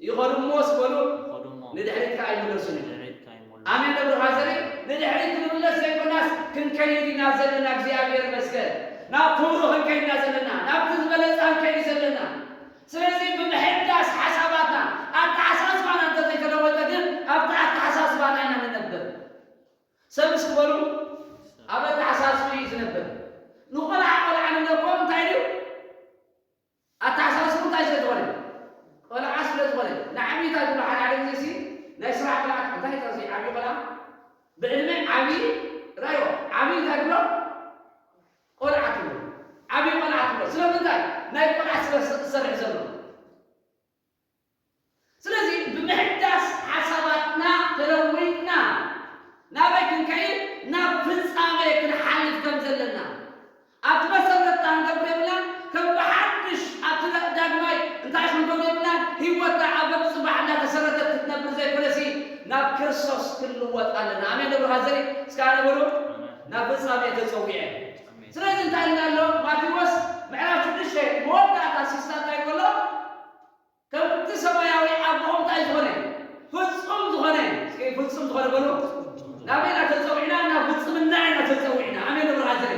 ይኸዱ እሞ ስበሉ፣ ይኸዱ እሞ ንድሕሪት ከኣ ይምለሱን እዩ። ንድሕሪት ከኣ ይምለሱ። ኣሜን። ደብርኻ ዘርኢ ንድሕሪት ክንምለስ ዘይኮናስ ክንከይድ ኢና ዘለና። እግዚኣብሔር ይመስገን። ናብ ክብሩ ክንከይድ ኢና ዘለና። ናብቲ ዝበለጸ ክንከይድ ዘለና። ስለዚ ብምሕዳስ ሓሳባትና ኣተሓሳስባና እንተዘይተለወጠ ግን ኣብቲ ኣተሓሳስባና ኢና ንነብር። ሰብ እስኪ በሉ ኣብ ኣተሓሳስቡ እዩ ዝነብር። ንቆልዓ ቆልዓ ንብለኮ እንታይ ድዩ? ኣተሓሳስቡ እንታይ ስለ ዝኾነ? ቆልዓ ስለ ዝኾነ። ንዓብዪ እንታይ ትብሎ? ሓደ ሓደ ግዜ ሲ ናይ ስራሕ ቆልዓ እንታይ እዩ እዚ ዓብዪ ቆልዓ? ብዕድመ ዓብዪ ራዮ ዓብዪ እንታይ ትብሎ? ቆልዓ ትብሎ። ዓብዪ ቆልዓ ትብሎ። ስለምንታይ? ናይ ቆልዓ ስለ ዝሰርሕ ዘሎ። ስለዚ ብምሕዳስ ሓሳባትና ተለዊጥና ናበይ ክንከይድ? ናብ ፍጻሜ ክንሓልፍ ከም ዘለና ኣብቲ መሰረትታ ክንገብር የብልናን። ከም ብሓድሽ ኣብቲ ዳ- ዳግማይ እንታይ ክንገብር የብልናን። ህይወትና ኣብ በብጽባሕ እንዳተሰረተት ክትነብር ዘይኮነሲ ናብ ክርስቶስ ክንልወጥ ኣለና። ኣሜን። ደብርኻ ዘሪ እስከ ኣነ በሉ። ናብ ፍጻሜ ተጸዊዐ። ስለዚ እንታይ ኢልና ኣሎ? ማቴዎስ ምዕራፍ ሽዱሽተ መወዳእታ ሲስታ እንታይ ይብሎ? ከምቲ ሰማያዊ ኣቦኹም እንታይ ዝኾነ? ፍጹም ዝኾነ። እስኪ ፍጹም ዝኾነ በሉ። ናበይ ኢና ተጸዊዕና? ናብ ፍጽምና ኢና ተጸዊዕና። ኣሜን። ደብርኻ ዘሪ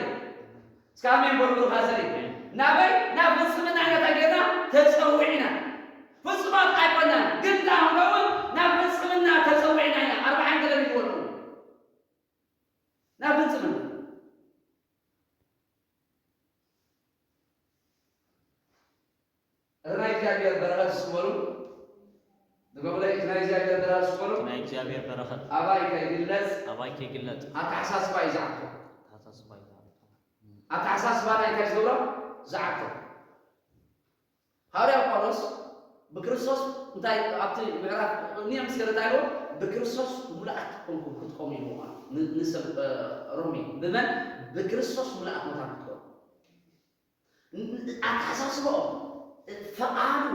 እስከ ኣሜን በሉ። ደብርኻ ዘሪ ናበይ? ናብ ፍጽምና ኢና እንታይ ጌርና? ተጸዊዕና። ፍጹማት ኣይኮናን፣ ግን ደኣ ክንከውን ናብ ፍጽምና ተጸዊዕና ኢና። ኣርብዓን ገለን ይበሉ። ናብ ፍጽምና። እቲ ናይ እግዚኣብሔር በረኸት እስኪ በሉ። ንጎብለይ፣ እቲ ናይ እግዚኣብሔር በረኸት እስኪ በሉ። ናይ እግዚኣብሔር በረኸት ኣባይ ከይግለጽ ኣባይ ከይግለጽ ኣተሓሳስባ እዩ ዝዓብቶ። ኣተሓሳስባ እዩ ዝዓብቶ። ኣተሓሳስባና እንታይ ዝገብሮ? ዝዓብቶ። ሃዋርያ ጳውሎስ ብክርስቶስ እንታይ ኣብቲ ምዕራፍ እኒኦ ምስ ገለ እንታይ ኢልዎ? ብክርስቶስ ሙሉኣት ኮንኩም ክትቆሙ ኢልዎ ማለት ን- ንሰብ እ፣ ሮሜ። ብመን? ብክርስቶስ ሙሉኣት መታን ክትኮኑ። ን- ኣተሓሳስባኦም፣ ፈቓዱ፣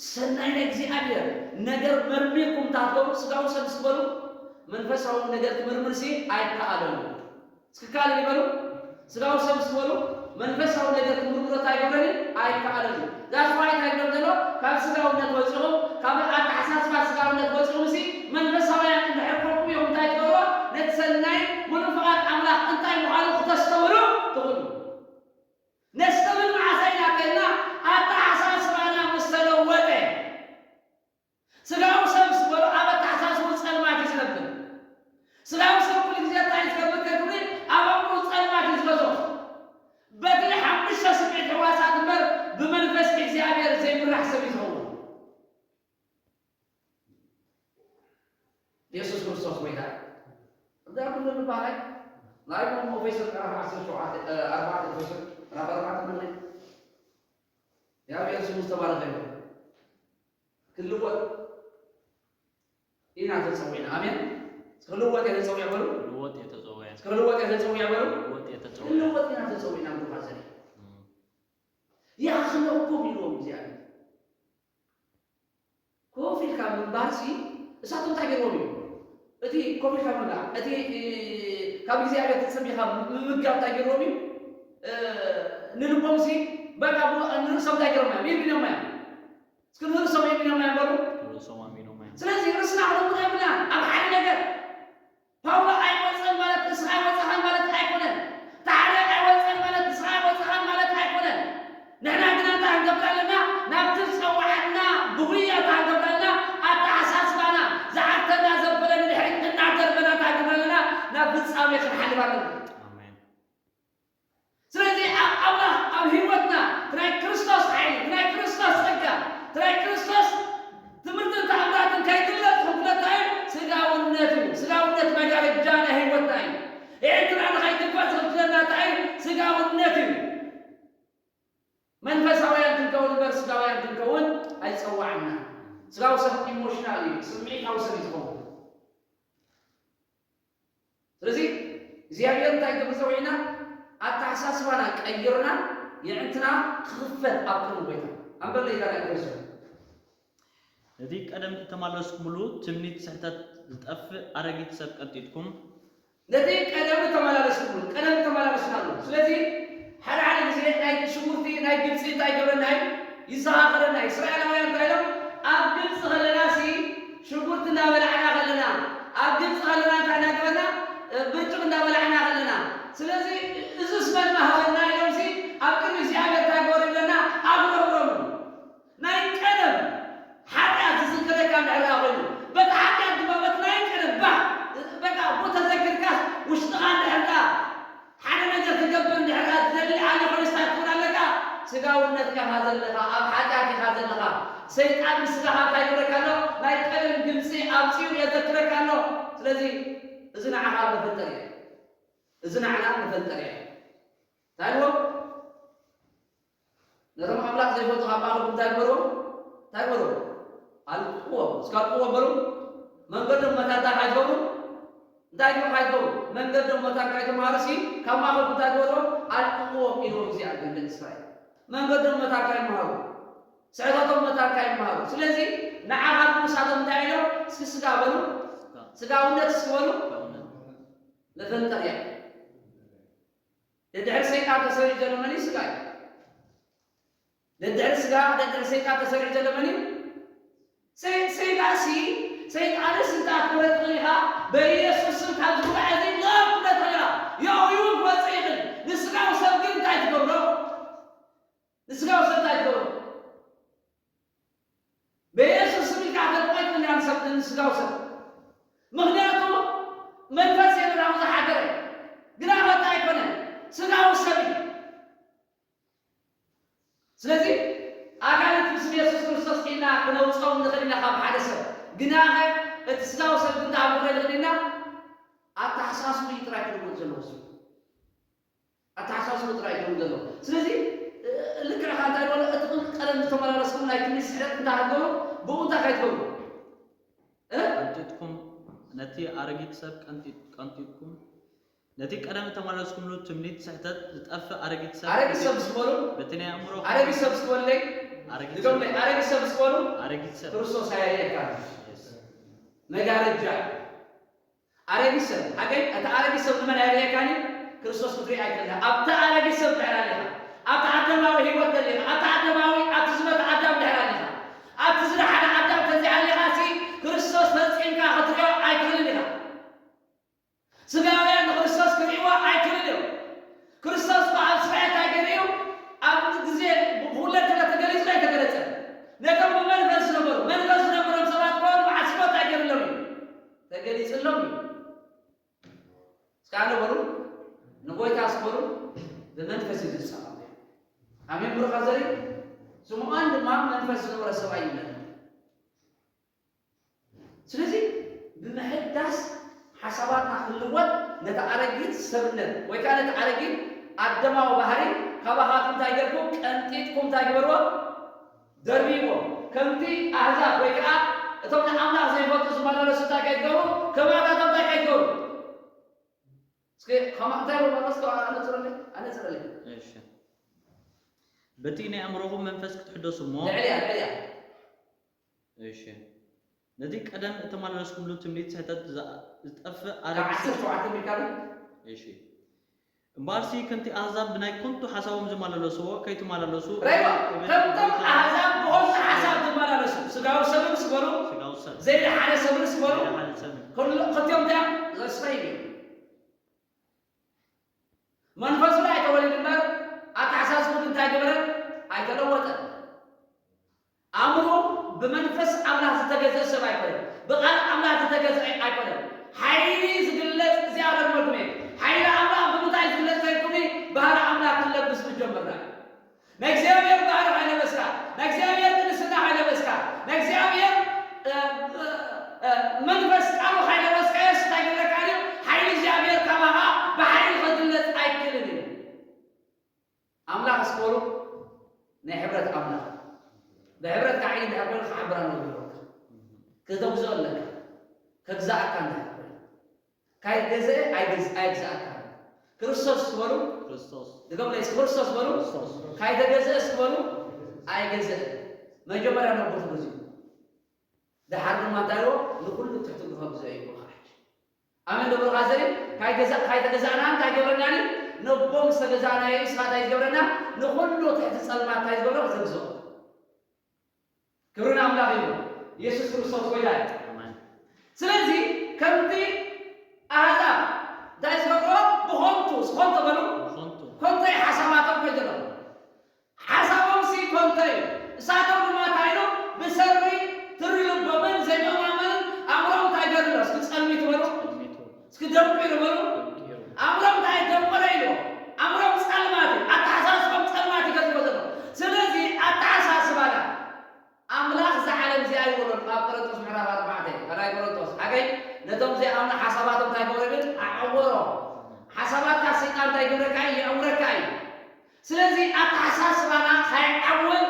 ሰናይ ናይ እግዚኣብሔር ነገር መርሚርኩም እንተትገብሩ ስጋዊ ሰብ ምስ በሉ መንፈሳዊ ነገር ክምርምርሲ ኣይከኣለሉ። እስኪ ካልእ ይበሉ። ስጋዊ ሰብ ምስ በሉ መንፈሳዊ ነገር ክምርምሮ እንታይ ይገብረኒ? ኣይከኣለሉ። ዛስ ዋይ እንታይ ይብሎም ዘሎ? ካብ ስጋውነት ወፂኹም፣ ካብ ኣተሓሳስባ ስጋውነት ወፂኹም ሲ መንፈሳውያን እንድሕር ኮንኩም እዮም እንታይ ትገብርዎ? ነቲ ሰናይ ሙሉእ ፍቓድ ኣምላኽ እንታይ ምዃኑ ክተስተውሉ ትኽእሉ። ነስተብል መዓስ ኢና ከልና ኣተሓሳስባና ምስ ተለወጠ። ስጋዊ ሰብ ዝበሎ ኣብ ኣተሓሳስቡ ጸልማት እዩ ዝነብር። ስጋዊ ሰብ ኩሉ ግዜ እንታይ እዩ ዝገብር ከይትብሊ ኣብ ኣእምሮ ጸልማት እዩ ዝገዝኦ። በቲ ሓሙሽተ ስምዒት ሕዋሳት እምበር ብመንፈስ እግዚኣብሔር ዘይምራሕ ሰብ እዩ ዝኸውን። የሱስ ክርስቶስ ጎይታ እዩ። እዛ ኩሉ ንባላይ ናይ ሮም ኤፌሶን ምዕራፍ ዓሰርተ ሸውዓተ፣ እ፣ ኣርባዕተ ኤፌሶን ምዕራፍ ኣርባዕተ ንርኢ። እግዚኣብሔር ስሙ ዝተባረኸ ይሁን። ክልወጥ ኢና ተጸዊዕና። ኣሜን። ክልወጥ እየ ተጸዊዐ በሉ። ክልወጥ እየ ተጸዊዐ። ክልወጥ እየ ተጸዊዐ በሉ። ክልወጥ እየ ተጸዊዐ። ክልወጥ ኢና ተጸዊዕና ብሩኻት ዘርኢ። እም። ይኣኽለኩም ኢልዎም እግዚኣብሔር። ኮፍ ኢልካ ምንባርሲ እሳቶም እንታይ ገይርዎም እዩ? እቲ ኮፍ ኢልካ ምብላዕ፣ እቲ፣ እ፣ ካብ እግዚኣብሔር ትጽቢኻ ምምጋብ እንታይ ገይርዎም እዩ? እ፣ ንልቦምሲ በቃ ቡ-፣ ንርእሶም እንታይ ገይሮም እዮም? ይብሎም እዮም። እስኪ ንርእሶም ይብሎም እዮም በሉ። ርእሶም ኣሚኖም እዮም። ስለዚ ርእስና ክነውር የብልናን ኣብ ሓደ ነገር። ፓውሎ ኣይወጸን ማለት ንስኻ ኣይወጸኻን ማለት ኣይኮነን። ታሕለ ኣይወጸን ማለት ንስኻ ኣይወጸኻን ማለት ኣይኮነን። ንሕና ግና እንታይ ክንገብር ኣለና? ናብቲ ዝጸውዓና ብጉያ እንታይ ክንገብር ኣለና? ኣተሓሳስባና ዝዓግተና ዘበለ ንድሕሪት እናደርበና እንታይ ክንገብር ኣለና? ናብ ፍጻሜ ክንሓልፍ ኣለና። ኣሜን። ስለዚ ኣብ ኣምላኽ ኣብ ህይወትና ናይ ክርስቶስ ሓይሊ፣ ናይ ክርስቶስ ጸጋ፣ ናይ ክርስቶስ ትምህርትን ተኣምራትን ከይግለጽ ዝኽለታ እዩ ስጋውነት እዩ። ስጋውነት መጋረጃ ናይ ህይወትና እዩ። ኤርትራ ንኸይትንፋስ ዝኽልክለና እንታይ እዩ? ስጋውነት እዩ። መንፈሳውያን ክንከውን እምበር ስጋውያን ክንከውን ኣይጸዋዕና። ስጋዊ ሰብ ኢሞሽናል እዩ፣ ስምዒታዊ ሰብ እዩ ዝኸውን። ስለዚ እግዚኣብሔር እንታይ ክብል ጸዊዕና? ኣተሓሳስባና ቀይርና የዕንትና ክኽፈት ኣብ ቅድሚ ጎይታ። ኣንበለይ ካልኣይ ኤፌሶን። ነቲ ቀደም እተማለስኩምሉ ትምኒት ስሕተት ዝጠፍእ ኣረጊት ሰብ ቀንጢጥኩም። ነቲ ቀደም እተመላለስኩምሉ፣ ቀደም እተመላለስናሉ። ስለዚ ሓደ ሓደ ግዜ ናይ ሽጉርቲ፣ ናይ ግብጺ እንታይ ይገብረና እዩ? ይዘኻኸረና። እስራኤላውያን እንታይ ኢሎም? ኣብ ግብፂ ከለና ሲ ሽጉርቲ እንዳበላዕና ከለና፣ ኣብ ግብፂ ከለና እንታይ እንዳገበርና? ብርጭቕ እንዳበላዕና ከለና። ስለዚ እዝስ መን ምሃበና ኢሎም ሲ ኣብ ቅድሚ እግዚኣብሔር እንታይ ገበሩ ይብለና? ኣጉረምረሙ። ናይ ቀደም ሓጢኣት ዝዝክረካ እንድሕር ደኣ ኮይኑ፣ በቲ ሓጢኣት ድማ በቲ ናይ ቀደም ባህ በቃ እኮ ተዘኪርካስ ውሽጥኻ እንድሕር ደኣ ሓደ ነገር ክገብር እንድሕር ደኣ ዝደሊ ኣለ ኮይኑስ እንታይ ትኸውን ኣለካ? ስጋውነት ኢኻ ዘለኻ፣ ኣብ ሓጢኣት ኢኻ ዘለኻ። ሰይጣን ብስጋኻ እንታይ ይብለካ ኣሎ? ናይ ቀደም ግብፂ ኣምፂኡ የዘክረካ ኣሎ። ስለዚ እዚ ንዓኻ መፈንጠሪ እዩ። እዚ ንዓና መፈንጠሪ እዩ። እንታይ ኢልዎም? ነቶም ኣምላኽ ዘይፈልጡ ካብ ማእኸልኩም እንታይ ግበርዎም? እንታይ ግበርዎም? ኣልቅቕዎም። እስከ ኣልቅቕዎም በሉ። መንገዶም መታን እንታይ ከይትገብሩ? እንታይ ግበሩ ከይትገብሩ? መንገዶም መታን ከይትምሃሩ ሲ ካብ ማእኸልኩም እንታይ ግበርዎም? ኣልቅቕዎም ኢልዎም እግዚኣብሔር ንደቂ እስራኤል። መንገዶም መታን ከይምሃሩ፣ ስሕተቶም መታን ከይምሃሩ። ስለዚ ንዓኻትኩም ንሳቶም እንታይ ኢሎም? እስኪ ስጋ በሉ። ስጋውነት እስኪ በሉ። መፈንጠርያ። ደድሕሪ ሰይጣን ተሰሪዑ ዘሎ መን እዩ? ስጋ እዩ። ደድሕሪ ስጋ፣ ደድሕሪ ሰይጣን ተሰሪዑ ዘሎ መን እዩ? ሰይ-፣ ሰይጣንሲ፣ ሰይጣንስ እንታይ ክትብሎ ትኽእል ኢኻ? በኢየሱስ ስም ካብዚ ጉባኤ እዚ ንቐብ ክትብሎ ትኽእል ኢኻ። ያው ይውን ክወፅእ ይኽእል። ንስጋዊ ሰብ ግን እንታይ ትገብሮ? ንስጋዊ ሰብ እንታይ ትገብሮ? በኢየሱስ ስም ኢልካ ከተጥቕዖ ኣይትኽእልን ኢኻ ንሰብ-፣ ንስጋዊ ሰብ። ምኽንያቱ መንፈስ የለን ኣብኡ ዝሓደረ። ግና ኸ ኣይኮነን፣ ስጋዊ ሰብ እዩ። ስለዚ ኣጋንንቲ ብስም የሱስ ክርስቶስ ኢልና ክነውፅኦም ንኽእል ኢና ካብ ሓደ ሰብ። ግናኸ እቲ ስጋዊ ሰብ ግን ተኣምር ንኽእል ኢና ኣተሓሳስቡ እዩ ጥራይ ክልወጥ ዘለዎ ሰብ። ኣተሓሳስቡ ጥራይ ክልወጥ ዘለዎ። ስለዚ፣ እ፣ ልክዕ ኢኻ እንታይ በሎ፣ እቲ ቅድሚ ቀደም ዝተመላለስኩም ናይ ትንቢት ስሕተት እንታይ ክትገብሩ፣ ብኡ እንታይ ከይትገብሩ። እ? ቀንጢጥኩም፣ ነቲ ኣረጊት ሰብ ቀንጢጥ-፣ ቀንጢጥኩም፣ ነቲ ቀደም እተመላለስኩምሉ ትምኒት ስሕተት ዝጠፍእ ኣረጊት ሰብ ኣረጊት ሰብ ምስ በሉ፣ በቲ ናይ ኣእምሮ ኣረጊት ሰብ ምስ በሉለይ፣ ኣረጊት ድገሙለይ፣ ሰብ። ኣረጊት ሰብ ምስ በሉ፣ ኣረጊት ሰብ። ክርስቶስ ኣየርእየካን። የስ። መጋረጃ። ኣረጊት ሰብ፣ ሓቀይ፣ እቲ ኣረጊት ሰብ ንመን ኣየርእየካን እዩ? ክርስቶስ ክትርኢ ኣይክእልን። ኣብቲ ኣረጊት ሰብ እንድሕር ኣለኻ፣ ኣብቲ ኣዳማዊ ህይወት ደሊኻ፣ ኣብቲ ኣዳማዊ፣ ኣብቲ ዝመተ ኣዳም እንድሕር ኣለኻ፣ ኣብቲ ዝደሓነ ኣዳም ተዘይሃሊኻ ሲ ክርስቶስ ፈጺምካ ክትርእዮ ኣይትኽእልን ኢኻ። ስጋውያን ንክርስቶስ ክርእይዎ ኣይክእልን እዮም። ክርስቶስ እኮ ኣብ ስርዓት እንታይ ገይሩ እዩ? ኣብ ግዜ ብኹለት ክለ ተገሊጹ ኣይተገለጸን። ነቶም ብመንፈስ ዝነበሩ፣ መንፈስ ዝነበሮም ሰባት ከሆኑ ብዓስቦ እንታይ ገይሩሎም እዩ? ተገሊጹሎም እዩ። እስከ ኣነ በሉ፣ ንጎይታ እስከ በሉ፣ ብመንፈስ እዩ ዝጻወት። ኣሜን። ብሩኽ ዘርኢ ስምዖን ድማ መንፈስ ዝነበረ ሰብኣይ ይብለና። ስለዚ ብምሕዳስ ሓሳባትና ክንልወጥ ነቲ ኣረጊት ሰብነት ወይ ከዓ ነቲ ኣረጊት ኣደማዊ ባህሪ ካባኻትኩም እንታይ ገርኩም ቀንጢጥኩም እንታይ ግበርዎ? ደርብይዎ። ከምቲ ኣህዛብ ወይ ከዓ እቶም ንኣምላኽ ዘይፈልጡ ዝመላለሱ እንታይ ከይትገብሩ፣ ከማታቶም እንታይ ከይትገብሩ። እስኪ ከማ-፣ እንታይ ኢሉ ጳውሎስ? ከ-፣ ኣነጽረለይ፣ ኣነጽረለይ። እሺ። በቲ ናይ ኣእምሮኹም መንፈስ ክትሕደሱ እሞ። ልዕልያ፣ ልዕልያ። እሺ። ነቲ ቀደም እተመላለስኩምሉ ትምኒት ስሕተት ዝኣ-፣ ዝጠፍእ ካብ ኣረጊት ዓሰርተ ሸውዓተ ሚካል። እሺ። እምበኣርሲ ከምቲ ኣህዛብ ብናይ ከንቱ ሓሳቦም ዝመላለስዎ ከይትመላለሱ ረይዋ፣ እብል ከምቶም ጎይታ ኣህዛብ ብኸንቱ ሓሳብ ዝመላለሱ፣ ስጋዊ ሰብን ስበሉ፣ ስጋዊ ሰብ። ዘይደሓነ ሰብን ስበሉ፣ ዘይደሓነ ሰብን። ኩሉ-፣ ክልቲኦም እንታይ እዮም? ዘስተይ እዩ። መንፈሱ ኣይተወልድ እምበር፣ ኣተሓሳስቡ ግን እንታይ ገበረ? ኣይተለወጠን። ኣእምሮ ብመንፈስ ኣምላኽ ዝተገዝአ ሰብ ኣይኮነን። ብቓል ኣምላኽ ዝተገዝአ ኣይኮነን። ሓይሊ ዝግለጽ እዚኣ ረድመኩም እየ። ሓይሊ ኣምላኽ ብምንታይ ዝግለጽ ዘይኮነ፣ ባህሪ ኣምላኽ ክንለብስ ምጀመርና እዩ። ናይ እግዚኣብሔር ባህሪ ከይለበስካ፣ ናይ እግዚኣብሔር ቅድስና ከይለበስካ፣ ናይ እግዚኣብሔር፣ እ፣ እ፣ እ፣ መንፈስ ቃሉ ከይለበስካዮስ እንታይ ይብለካ እዩ? ሓይሊ እግዚኣብሔር ካባኻ ብሓይሊ ክግለጽ ኣይክእልን እዩ። ኣምላኽ እስከ በሉ፣ ናይ ሕብረት ኣምላኽ። ብሕብረት ከዓ እንድሕር ኮይኑ ክሓብር ኣለዎ ይብለካ። ክተግዝኦ ኣለካ። ከግዛኣካ እንድሕር ኮይኑ። ካይገዝአ ኣይግዝ-፣ ኣይግዛኣካን። ክርስቶስ እስኪ በሉ። ክርስቶስ። ድገሙለይ እስኪ፣ ክርስቶስ በሉ። ክርስቶስ። ካይተገዝአ እስኪ በሉ። ኣይገዝአን። መጀመርያ ነቦ ተገዚኡ። ደሓር ድማ እንታይ ኢልዎ? ንኹሉ ትሕቲ እግሩ ከግዝኦ እዩ ይብሉኻ ሕጂ። ኣሜን ዶ ብሉኻ ዘሪ? ካይገዛ-፣ ካይተገዛእና እንታይ ገብረና እዩ? ነቦ ምስ ተገዛእናዮ እዩ ስኻ እንታይ ዝገብረና? ንኹሉ ትሕቲ ጸልማት እንታይ ዝገብሮ? ዘግዝኦ። ክብሪ ንኣምላኽ ይኹን። ኢየሱስ ክርስቶስ ጎይታ እዩ። ኣሜን። ስለዚ ከምቲ ኣሕዛብ እንታይ ዝገብርዎ ብኾንቱ፣ እስኪ ኮንቶ በሉ። ብኾንቱ። ኮንቶ እዩ ሓሳባቶም ከይደለዉ። ሓሳቦም ሲ ኮንቶ እዩ። እሳቶም ድማ እንታይ ኢሉ? ብሰሪ ትሪ ልቦምን ዘይምእማንን ኣእምሮም እንታይ ገርሎ? እስኪ ጸልሚቱ በሉ። ጸልሚቱ። እስኪ ደንቁ ይበሉ። ኣእምሮም እንታይ ደንቆረ ኢሉ? ኣእምሮም ጸልማት እዩ። ኣተሓሳስቦም ጸልማት እዩ ገዝቦ ዘሎ። ስለዚ ኣተሓሳስባና ኣምላኽ እዛ ዓለም እዚኣ ይበሎ ኣብ ቆሮንቶስ ምዕራፍ ኣርባዕተ፣ ካልኣይ ቆሮንቶስ። ሓቀይ ነቶም ዘይኣምኑ ሓሳባቶም እንታይ ገበሮ ይብል? ኣዕወሮ። ሓሳባትካ ሰይጣን እንታይ ይገብረካ እዩ? የዕውረካ እዩ። ስለዚ ኣተሓሳስባና ካይዓወን፣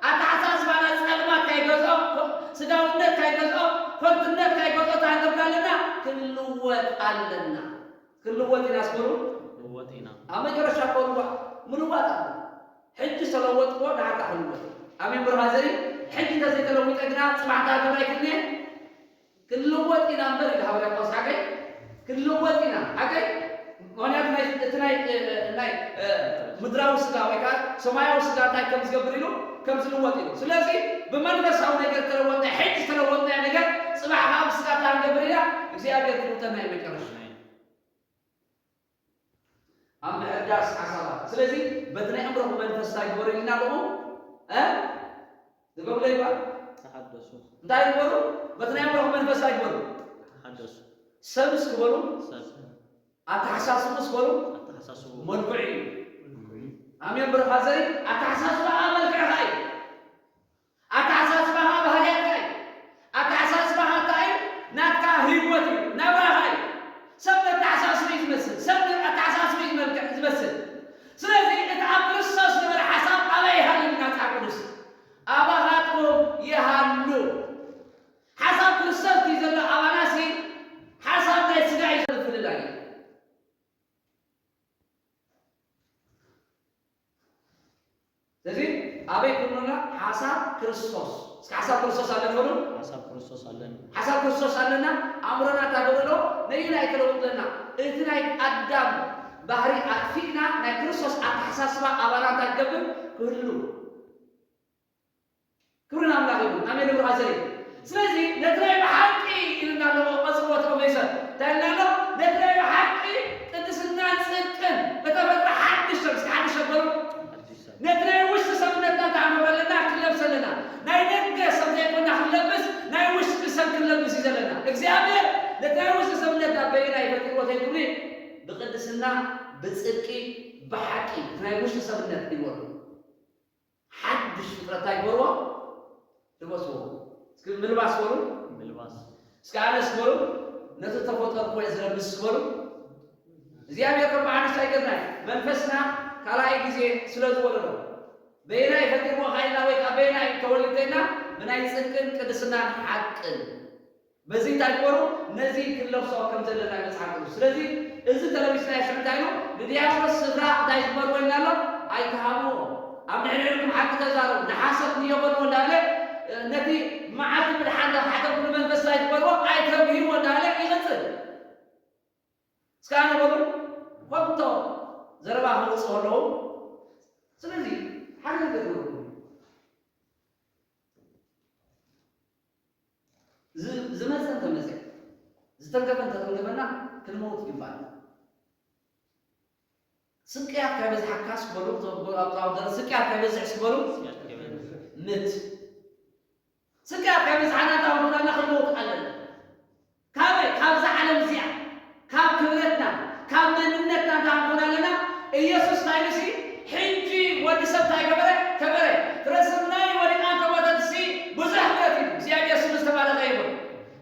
ኣተሓሳስባና ጸልማት ካይገዝኦ፣ ኮ-፣ ስጋውነት ካይገዝኦ፣ ኮንትነት ካይገዝኦ እንታይ ክንገብር ኣለና? ክንልወጥ ኣለና። ክንልወጥ ኢና ስበሉ። ክንልወጥ ኢና። ኣብ መጨረሻ እኮ ምልዋ-፣ ምልዋጥ ኣሎ። ሕጂ ዝተለወጥኩዎ ንዓካ ክንልወጥ። ኣሜን ብርሃ ዘሪ፣ ሕጂ እንተዘይተለዊጠ ግና ጽባሕ እንታይ ክገብር ኣይክእልን እየ? ክንልወጥ ኢና እምበር ኢሉ ሃዋርያ ጳውሎስ ሓቀይ ክንልወጥ ኢና። ሓቀይ ምኽንያቱ ናይ፣ እቲ ናይ፣ እ፣ ናይ፣ እ፣ ምድራዊ ስጋ ወይ ከዓ ሰማያዊ ስጋ እንታይ ከም ዝገብር ኢሉ ከም ዝልወጥ ኢሉ። ስለዚ ብመንፈሳዊ ነገር ተለወጥና፣ ሕጂ ዝተለወጥናዮ ነገር ጽባሕ ከዓ ብስጋ እንታይ ክንገብር ኢና? እግዚኣብሔር ክልውጠና እዩ መጨረሻ። ኣብ ምሕዳስ ሓሳባት። ስለዚ በቲ ናይ ኣምልኾ መንፈስ እንታይ ግበሩ ኢልና ኣለኹ? እ? ዝበሉለይ እባ። ተሓደሱ። እንታይ ግበሩ? በቲ ናይ ኣምልኾ መንፈስ እንታይ ግበሩ? ተሓደሱ። ሰብስ ግበሩ። ሰብ። ኣተሓሳስቡ ስበሩ። ኣተሓሳስቡ። መልክዑ እዩ። ኣሜን ብርኻ ዘይ ኣተሓሳስባኻ መልክዕኻ እዩ። ኣተሓሳስባኻ ባህርያትካ እዩ። ኣተሓሳስባኻ እንታይ እዩ? ናትካ ህይወት እዩ። ናብራኻ እዩ። ሰብ ነተሓሳስቡ እዩ ዝመስል። ሰብ ኣተሓሳስቡ እዩ ዝመልክዕ፣ ዝመስል። ስለዚ እቲ ኣብ ክርስቶስ ዝነበረ ሓሳብ ኣበይ ይሃሉ? መጽሓፍ ቅዱስ ኣባኻትኩም ይሃሉ። ሓሳብ ክርስቶስ እዩ ዘሎ ኣባና ሲ ሓሳብ ናይ ስጋ እዩ ዘሎ ፍልላይ። ስለዚ ኣበይ ኩንና ሓሳብ ክርስቶስ። እስኪ ሓሳብ ክርስቶስ ኣለና በሉ። ሓሳብ ክርስቶስ ኣለና። ሓሳብ ክርስቶስ ኣለና። ኣእምሮና እንታይ ገበረሎ? ነየናይ ተለውጥ ኣለና? እቲ ናይ ኣዳም ባህሪ ኣጥፊእና ናይ ክርስቶስ ኣተሓሳስባ ኣባና እንታይ ክገብር? ክህሉ። ክብሪ ንኣምላኽ ይኹን። ኣሜን። ክብሪ ኣዘሪ። ስለዚ ነቲ ናይ ብሓቂ ኢልና ኣለዎ ቀጽልዎ ተቐመይሰ። እንታይ ኢልና ኣሎ? ነቲ ናይ ብሓቂ ቅድስናን ጽድቅን እተፈጥረ ሓድሽ ሰብ፣ እስኪ ሓድሽ ሰብ በሉ። ሓድሽ ሰብ። ነቲ ናይ ውሽጢ ሰብነትና እንታይ ክንገብር ኣለና? ክንለብስ ኣለና። ናይ ደገ ሰብ ዘይኮና ክንለብስ፣ ናይ ውሽጢ ሰብ ክንለብስ እዩ ዘለና። እግዚኣብሔር ነቲ ናይ ውሽጢ ሰብነትና በየናይ ፈጢርዎ ተይትብሉ? ብቅድስና፣ ብጽድቂ፣ ብሓቂ፣ እቲ ናይ ውሽጢ ሰብነት ይበሉ። ሓድሽ ፍጥረት እንታይ ግበርዎ? ልበስዎ። እስኪ ምልባስ በሉ። ምልባስ። እስኪ ኣነስ በሉ። ነቲ ተፈጠርኩ ወይ ዝለብስ በሉ። እግዚኣብሔር ከም ብሓድሽ ኣይገርናይ። መንፈስና ካልኣይ ግዜ ስለ ዝወለዶ። በየናይ ፈጢርዎ ካይልና ወይ ከዓ በየናይ ተወሊድና ብናይ ጽድቅን ቅድስናን ሓቅን። በዚ እንታይ ግበሩ? ነዚ ክንለብሶ ከም ዘለና መጽሓፍ ቅዱስ። ስለዚ እዚ ተለቢስናዮ ሽዑ እንታይ ኢሉ? ንዲያብሎስ ስፍራ እንታይ ግበርዎ ኢልና ኣሎ? ኣይትሃብዎ። ኣብ ንሕንሕንኩም ሓቂ ተዛረቡ፣ ንሓሰት ንዮ በልዎ እንዳበለ፣ ነቲ መዓልቲ ምድሓን እንዳተሓተትኩ ንመንፈስ እንታይ ግበርዎ? ኣይተብህይዎ እንዳበለ ይቕጽል። እስከ ኣነ በሉ፣ ኮንቶ ዘረባ ክወጽእ ከለዉ፣ ስለዚ ሓደ ነገር ግበሩ። ዝ-፣ ዝመጸ እንተመጸ፣ ዝተንከፈ እንተተንከፈና፣ ክንመውት ይግባእ። ስቅያት ከይበዝሓካ ስበሉ፣ ኣብ፣ ኣብ፣ ኣብ፣ ስቅያት ከይበዝሕ ስበሉ፣ ስቅያት ከይበዝሕ። ምት። ስቅያት ከይበዝሓና እንታይ ክንኮን ኣለና? ክንመውት ኣለና። ካበይ? ካብዛ ዓለም እዚኣ፣ ካብ ክብረትና፣ ካብ መንነትና እንታይ ክንኮን ኣለና? ኢየሱስ እንታይ ኢሉ ሲ፣ ሕጂ ወዲ ሰብ እንታይ ገበረ? ከበረ። ፍረ ስርናይ ወዲቓ እንተሞተትሲ ብዙሕ ክብረት እዩ። እግዚኣብሔር ስሙ ዝተባረኸ ይኹን።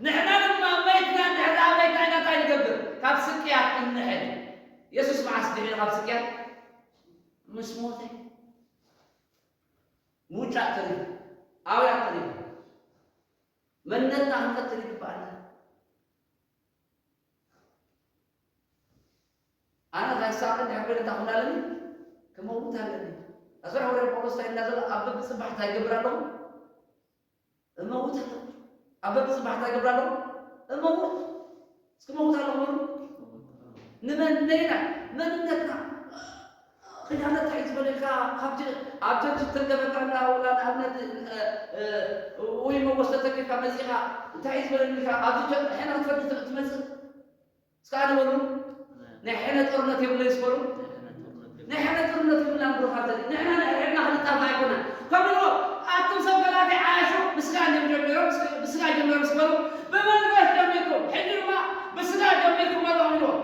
ንሕና ድማ መይትና እንድሕር ደኣ መይትና ኢና እንታይ ንገብር? ካብ ስቅያት እንሕል። የሱስ መዓስ ድሒኑ ካብ ስቅያት? ምስ ሞተ። ምውጫእ ተሪፉ፣ ኣውያት ተሪፉ። መንነትና ክንቀትል ይግባኣና። ኣነ ከሳቕ እንድሕር ኮይነ እንታይ ክኾን ኣለኒ? ክመውት ኣለኒ። ኣስበ ሓወርያ ጳውሎስ እንታይ ኢልና ዘሎ? ኣብ በብጽባሕ እንታይ ይገብር ኣለኹ? እመውት ኣለኹ። ኣብ በብጽባሕ እንታይ ይገብር ኣለኹ? እመውት። እስኪ መውት ኣለኹ በሉ። ንመን? ነይና መንነትና። ኪዳነ እንታይ እዩ ዝበለልካ? ካብቲ ኣብቲ ዝተገበካ እንዳ ወላ ንኣብነት፣ እ፣ እ፣ ወይ መጎስ ተተኪፍካ መጺኻ እንታይ እዩ ዝበለልካ? ኣብዚ ቸ-፣ ሕነ ክትፈዲ ት-፣ ትመጽእ? እስከ ኣነ በሉ። ናይ ሕነ ጦርነት የብለይ ዝበሉ። ናይ ሕነ ጦርነት የብለይ። ናይ ሕነ ጦርነት የብልና ብሩኻት። ንሕና ንሕና ክንጣፋ ኣይኮነን። ከምኡ ኣቱም ሰብ ገላትያ ዓያሹ ብስጋ እዮም ጀሚሮም፣ ብስጋ ጀሚሮም ዝበሉ ብመንፈስ ጀሚርኩም። ሕጂ ድማ ብስጋ ጀሚርኩም ኣለኹም ኢልዎም።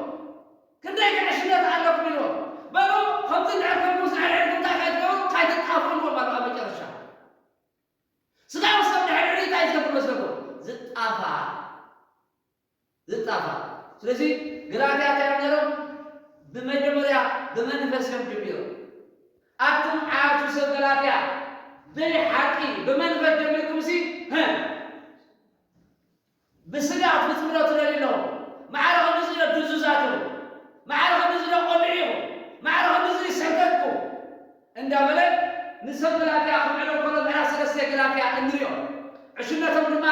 ክንደይ ግዕሽነት ኣለኩም ኢልዎም። በሉ ከምዚ እንድሕር ኮይኑ ምስ ሕድሕድኩም እንታይ ከይትገብሩ ከይትጣፍኡ ኢልዎም ኣሎ ኣብ መጨረሻ። ስጋዊ ሰብ ድሕሪ እንታይ ዝገብር መስለኩም? ዝጣፋ። ዝጣፋ። ስለዚ ገላትያ እንታይ እዮም ነይሮም? ብመጀመርያ ብመንፈስ እዮም ጀሚሮም። ኣቱም ዓያሹ ሰብ ገላትያ ብሓቂ ብመንፈስ ጀሚርኩም ሲ፣ ህ፣ ብስጋ ክትፍጽምዶ ትደልዩ ኣለኹም። ማዕረ ክንድዚ ዶ ድዙዛት ኢኹም። ማዕረ ክንድዚ ዶ ቆልዑ ኢኹም። ማዕረ ክንድዚ ሰንከትኩም። እንዳበለ ንሰብ ገላትያ ክምዕዶ ከሎ ምዕራፍ ሰለስተ ገላትያ እንሪኦ። ዕሽነቶም ድማ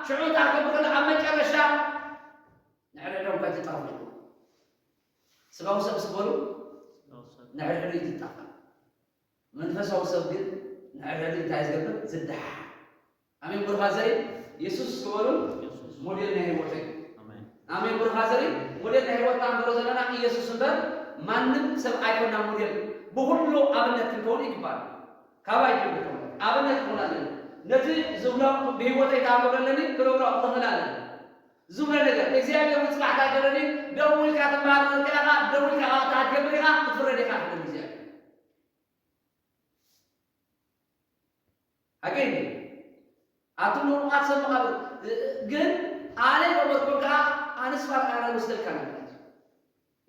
ሽዑ እንታይ ክገብር ከሎ ኣብ መጨረሻ ንሕድሕዶም ከይትጣፍኡ። ስጋዊ ሰብ ስበሉ ንሕድሕዱ ይትጣፋ። መንፈሳዊ ሰብ ግን ንሕድሕዱ እንታይ ዝገብር? ዝደሓ። ኣሜን። ብሩኻ ዘይ የሱስ ክበሉ ሞዴል ናይ ህይወተይ። ኣሜን። ኣሜን። ብሩኻ ዘይ ሞዴል ናይ ህይወትና ንብሎ ዘለና ኢየሱስ እምበር ማንም ሰብ ኣይኮና ሞዴል። ብኹሉ ኣብነት ክንከውን ይግባል። ካባይ ጀምር ኣብነት ክኾን ኣለኒ። ነቲ ዝብሎ ብህይወተይ ክገብረለኒ ክነግሮ ክኽእል ኣለኒ። ዝብሎ ነገር እግዚኣብሔር ምጽባሕታ ገረኒ ደው ኢልካ ትመሃር ኢኻ፣ ደው ኢልካ ትገብር ኢኻ፣ ክትፍረድ ኢኻ ክብል እግዚኣብሔር። ሓቀይ እንዴ? ኣቱም ንቑሓት ሰብ መቓብር፣ ግን ኣነ ገበርኩም ከኣ ኣነስ ባርኣና ይወስደልካ ንብላት።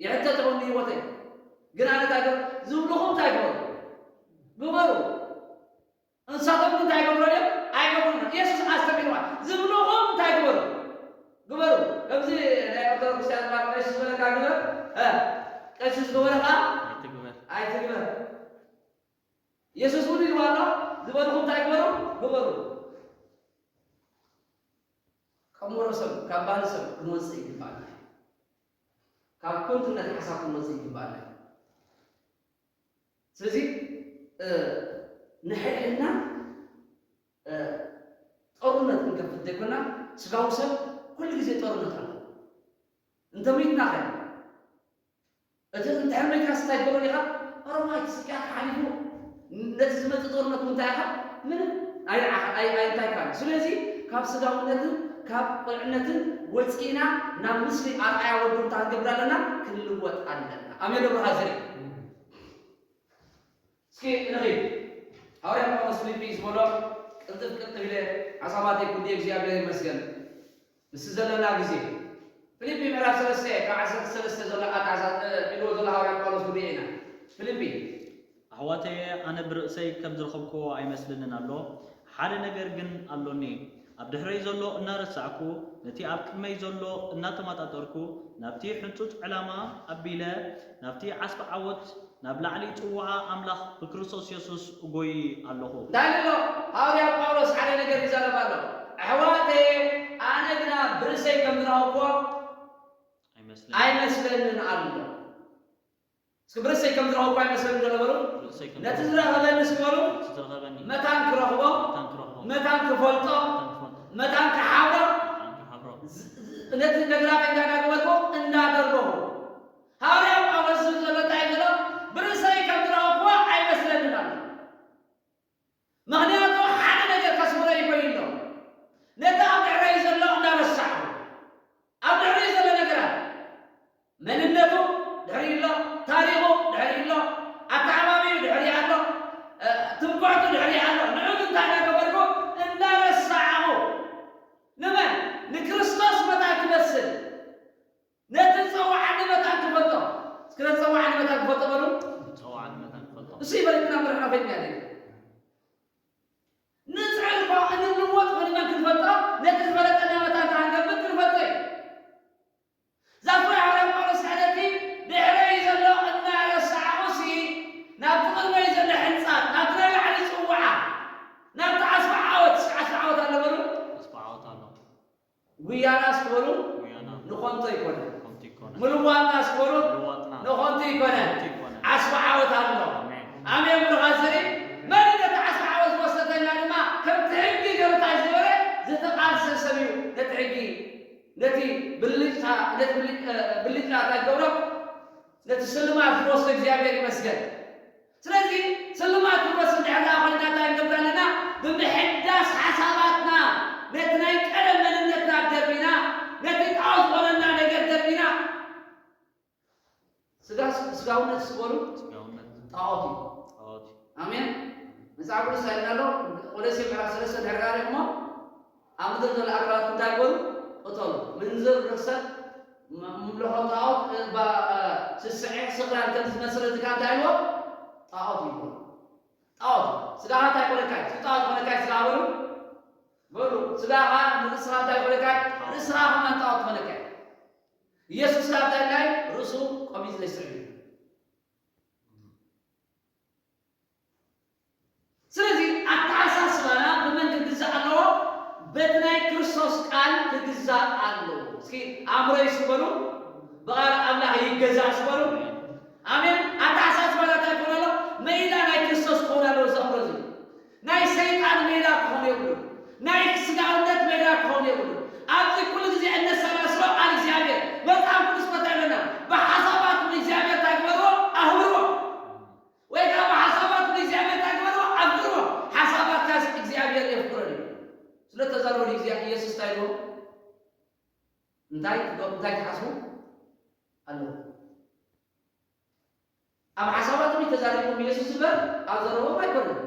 ይሕተት ይኸውን ንህይወተይ። ግን ኣነ እንታይ ገብ-፣ ዝብልኹም እንታይ ግበሩ? ግበሩ። እንስሳቶም ግን እንታይ ይገብሩ እዮም? ኣይገብሩን። ኢየሱስ ኣስተምርዋ። ዝብልኹም እንታይ ግበሩ? ግበሩ። ከምዚ ናይ ኦርቶዶክስ ክርስቲያን ባል ቀሺ ዝበለካ ግበር፣ እ፣ ቀሺ ዝገበረ ከኣ ኣይትግበር። ኣይትግበር። ኢየሱስ እውን ኢልዋ ኣሎ፣ ዝበልኹም እንታይ ግበሩ? ግበሩ። ካብ ሞሮ ሰብ፣ ካብ ባህሊ ሰብ ክንወፅእ ይግባኣና። ካብ ኮንቱነት ሓሳብ ክንወፅእ ይግባኣና። ስለዚ፣ እ፣ ንሕድሕድና፣ እ፣ ጦርነት ክንከፍት ዘይኮና፣ ስጋዊ ሰብ ኩሉ ግዜ ጦርነት ኣሎ። እንተ ሚትና ኸ? እቲ እንድሕር መኪና ስታይ ትገብሮ ዲኻ? ኦሮማይ ስቅያት ሓሊፉ ነቲ ዝመጽእ ጦርነት እንታይ ኢኻ? ምንም ኣይ-፣ ኣይ-፣ ኣይ-፣ እንታይ ኢኻ? ስለዚ ካብ ስጋውነትን ካብ ቁልዕነትን ወጺእና ናብ ምስሊ ኣርኣያ ወዱ እንታይ ክንገብር ኣለና? ክንልወጥ ኣለና። ኣሜን ዶ ብርሃ ዘርኢ? እስኪ ንኺድ። ሃዋርያ ጳውሎስ ፊልጲ ዝበሎ ቅልጥፍ ቅልጥፍ ኢለ ሓሳባተይ ኩዲ እግዚኣብሔር ይመስገን። ምስ ዘለና ግዜ ፊልጲ ምዕራፍ ሰለስተ ካብ ዓሰርተ ሰለስተ ዘሎ ኣተሓሳስ-፣ እ፣ ኢልዎ ዘሎ ሃዋርያ ጳውሎስ ንሪኦ ኢና። ፊልጲ። ኣሕዋተየ፣ ኣነ ብርእሰይ ከም ዝረኸብክዎ ኣይመስለንን ኣሎ። ሓደ ነገር ግን ኣሎኒ። ኣብ ድሕረይ ዘሎ እናረሳዕኩ፣ ነቲ ኣብ ቅድመይ ዘሎ እናተመጣጠርኩ፣ ናብቲ ሕንጹጽ ዕላማ ኣቢለ፣ ናብቲ ዓስቢ ዓወት፣ ናብ ላዕሊ ጽውዓ ኣምላኽ ብክርስቶስ የሱስ እጎዪ ኣለኹ። እንታይ ኣሎ? ሃዋርያ ጳውሎስ ሓደ ነገር ይዛረብ ኣሎ። ኣሕዋተየ፣ ኣነ ግና ብርእሰይ ከም ዝረኸብክዎ ኣይመስለንን። ኣይመስለንን ኣሎ። እስኪ ብርእሰይ ከም ዝረኸብክዎ ኣይመስለንን ዘሎ በሉ። ብርእሰይ ከም ነቲ ዝረኸበኒ እስኪ በሉ። ነቲ ዝረኸበኒ መታን ክረኽቦ፣ መታን ክረኽቦ። መታን ክፈልጦ፣ መታን ክፈልጦ። መታን ክሓብሮ። መታን ክሓብሮ። ዝ-፣ ዝ-፣ ነቲ ነገራት እንዳዳግመልኩ እንዳደርበኹ። ሃዋርያ ጳውሎስ ዝብል ዘሎ እንታይ እዩ ዘሎ? ብርእሰይ ከም ዝረኸብክዎ ኣይመስለንን ኣሎ። ምኽንያቱ ሓደ ነገር ከስምሮ ይጎይ ኣሎ። ነቲ ኣብ ድሕረይ ዘሎ እንዳረሳዕኩ፣ ኣብ ድሕረይ ዘሎ ነገራት፣ መንነቱ ድሕሪ ኣሎ፣ ታሪኹ ድሕሪ ኣሎ፣ ኣተዓባቢኡ ድሕሪ ኣሎ፣ እ፣ ትምክሕቱ ድሕሪ ኣሎ። ንዑ እንታይ እናገበርኩ እንዳረሳዕኹ፣ ንመን? ንክርስቶስ መታን ክመስል። ነቲ ዝጸውዓኒ መታን ክፈልጦ። እስኪ ነቲ ዝጸውዓኒ መታን ክፈልጦ በሉ። ዝጸውዓኒ መታን ክፈልጦ። እሱ ይበልጥና ምርሕና ፈይድና ያለ። ንጽዕር እኳ እንልወጥ ብንመን ክንፈልጦ? ነቲ ዝፈለጠና መታን ከኣ ክንገብር ክንፈልጦ እዩ። ዛፍራ ሃዋርያ ጳውሎስ ሕደቲ ድሕረይ ዘሎ እናረሳዕኹሲ ናብቲ ቅድመይ ዘሎ ሕንጻት፣ ናብቲ ናይ ላዕሊ ጽውዓ፣ ናብቲ ዓስቢ ዓወት፣ ዓስቢ ዓወት ኣሎ በሉ። ዓስቢ ዓወት ኣሎ። ጉያና እስኪ በሉ፣ ጉያና ንኾንቶ ይኮነ። ንኾንቶ ይኮነ። ምልዋጥና እስኪ በሉ፣ ምልዋጥና ንኾንቶ ይኮነ። ንኾንቶ ይኮነ። ዓስቢ ዓወት ኣሎ። ኣሜን። ብሩኻት ዘርኢ መን እዩ ነቲ ዓስቢ ዓወት ዝወሰደልና ድማ ከምቲ ሕጊ ገይሩ እንታይ ዝገበረ ዝተቓልሰ ሰብ እዩ። ነቲ ሕጊ ነቲ ብልጭታ ነቲ ብልጭ- እ፣ ብልጭታ እንታይ ዝገብሮ ነቲ ስልማት ዝወስዶ እግዚኣብሔር ይመስገን። ስለዚ ስልማት ክንወስድ እንድሕር ደኣ ኮይንና እንታይ ንገብር ኣለና? ብምሕዳስ ሓሳባትና ነቲ ናይ ቀደም መንነትና ደርቢና ነቲ ጣዖት ዝኾነና ነገር ደርቢና ስጋ ስጋውነት ስበሉ ስጋውነት ጣዖት እዩ። ጣዖት እዩ። ኣሜን። መጽሓፍ ቅዱስ እንታይ ይብል ኣሎ? ቆሎሴ ምዕራፍ ሰለስተ ድሕሪ ዳሪኹሞ ኣብ ምድሪ ዘሎ ኣራዊት እንታይ ግበሩ? ቅተሉ። ምንዝር፣ ርኽሰት፣ ም- ምምልኾ ጣዖት፣ እ፣ ባ- እ፣ ስስዐ፣ ስኽራን ከም ዝመስል እዚ ከኣ እንታይ ኢልዎ? ጣዖት እዩ። ጣዖት ስጋኻ እንታይ ኮነካ እዩ? ጣዖት ኮነካ እዩ ስጋ በሉ። በሉ ስጋኻ ንርእስኻ እንታይ ኮነካ እዩ? ርእስኻ ከማን ጣዖት ኮነካ እዩ። ኢየሱስ ከኣ እንታይ ኢልና እዩ? ርእሱ ቆሚስ ዘይስዕብ እዩ። ስለዚ ኣተሓሳስባና ብመን ክግዛእ ኣለዎ? በቲ ናይ ክርስቶስ ቃል ክግዛእ ኣለዎ። እስኪ ኣእምሮይ እስኪ በሉ፣ ብቓል ኣምላኽ ይገዛእ እስኪ በሉ። ኣሜን። ኣተሓሳስባና እንታይ ክኾን ኣለዎ? ሜዳ ናይ ክርስቶስ ክኾን ኣለዎ። እዚ ኣእምሮ እዚ ናይ ሰይጣን ሜዳ ክኾን የብሉን። ናይ ስጋውነት ሜዳ ክኾን የብሉን። ኣብዚ ኩሉ ግዜ እነሰላስሎ ቃል እግዚኣብሔር መጽሓፍ ቅዱስ እንታይ ይብለና? ብሓሳባትኩም ንእግዚኣብሔር እንታይ ግበርዎ? ኣኽብርዎ። ወይ ከዓ ብሓሳባትኩም ንእግዚኣብሔር እንታይ ግበርዎ? ኣኽብርዎ። ሓሳባትካስ እግዚኣብሔር የፍቅሮ ድዩ? ስለ ተዛረቡ ድዩ እግዚኣብሔር ኢየሱስ እንታይ ኢልዎ? እንታይ ትገብሩ እንታይ ትሓስቡ ኣለዎ? ኣብ ሓሳባቶም እዩ ተዛሪቦም ኢየሱስ እምበር ኣብ ዘረቦም ኣይኮነን።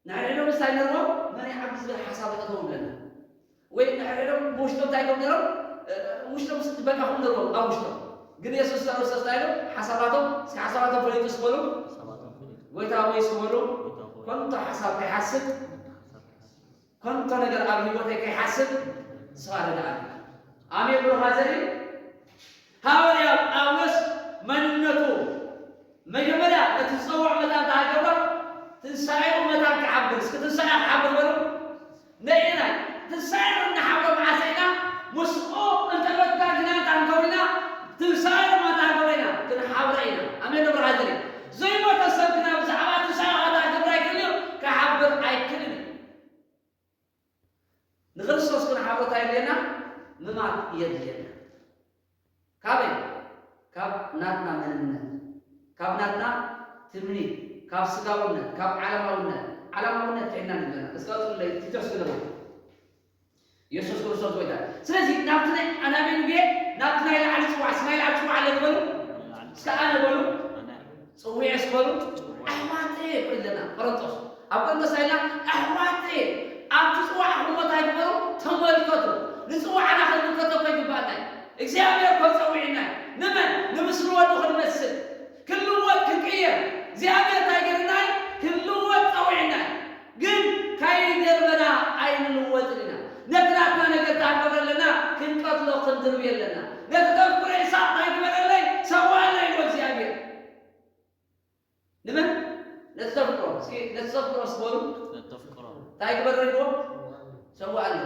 ንሕድሕዶም እንታይ ነርዎም? መን ይዓቢ ዝብል ሓሳብ ይእተዎም ኣለና። ወይ ንሕድሕዶም ብውሽጦም እንታይ ኢሎም ነይሮም? ውሽጦም በቃ ኹም ነርዎም ኣብ ውሽጦም። ግን የሱስ ክርስቶስ እንታይ ኢሎም? ሓሳባቶም እስኪ ሓሳባቶም ፈሊጡ ስበሉ። ሓሳባቶም ፈሊጡ ጎይታ ሆይ ስበሉ። ጎይታ ሆይ ከንቱ ሓሳብ ከይሓስብ ሓሳብ ሓሳብ ከንቱ ነገር ኣብ ህይወተይ ከይሓስብ ስኻ ርድኣኒ። ኣሜን ብሩኻ ዘርኢ ሃዋርያ ጳውሎስ መንነቱ መጀመርያ እቲ ዝፀውዖ መታን ተሃገብሮ ትንሳኤኡ መታን ክሓብር እስኪ ትንሳኤ ክሓብር በሉ ነኢና ትንሳኤ እናሓብሮ መዓሰ ኢና ምስኡ እንተበታ ግና ታንከው ኢና ትንሳኤ ድማ ታንከው ኢና ክንሓብረ ኢና ኣሜን ብርሃ ዘሪ ዘይሞተ ሰብ ግና ብዛዕባ ትንሳኤ ከታገብር ኣይክእል እዩ ክሓብር ኣይክልን እዩ ንክርስቶስ ክንሓብሮ እንታይ የድልየና? ምማት የድልየና። ካበይ? ካብ ናትና መንነት፣ ካብ ናትና ትምኒት፣ ካብ ስጋውነት፣ ካብ ዓለማውነት፣ ዓለማውነት ጥዕና ንብለና። እስከ ኣውፅኡለይ ቲቶስ ግለቡ። ኢየሱስ ክርስቶስ ጎይታ። ስለዚ ናብቲ ናይ ኣናበይ ንጉየ ናብቲ ናይ ላዕሊ ፅዋዕ፣ እስከ ናይ ላዕሊ ፅዋዕ ኣለ ዝበሉ እስከ ኣነ በሉ ኣነ ፅውዕ ስበሉ ኣሕዋተየ ይብሉ ኣለና ቆሮንጦስ ኣብ ቆሮንጦስ ኣይና ኣሕዋተየ ኣብቲ ፅዋዕ ክሞት ኣይግበሩ ተመልከቱ ንፅዋዕና ክንምልከቶ እኮ ይግባኣና እዩ እግዚኣብሔር እኮ ፀዊዕና እዩ ንመን ንምስሊ ወዱ ክንመስል ክንልወጥ ክንቅየር እግዚኣብሔር እንታይ ገርና እዩ ክንልወጥ ፀዊዕና እዩ ግን ከይደርበና ኣይንልወጥን ኢና ነቲ ናትና ነገር ተኣንገብረ ኣለና ክንቀትሎ ክንድርብየ ኣለና ነቲ ተፍኩረ ይስሐቅ እንታይ ግበረለይ ሰዋለይ ኢሉ እግዚኣብሔር ንመን ነቲ ተፍቅሮ እስኪ ነቲ ተፍቅሮ ስበሩ ነተፍቅሮ እንታይ ግበረልዎ ሰዋለይ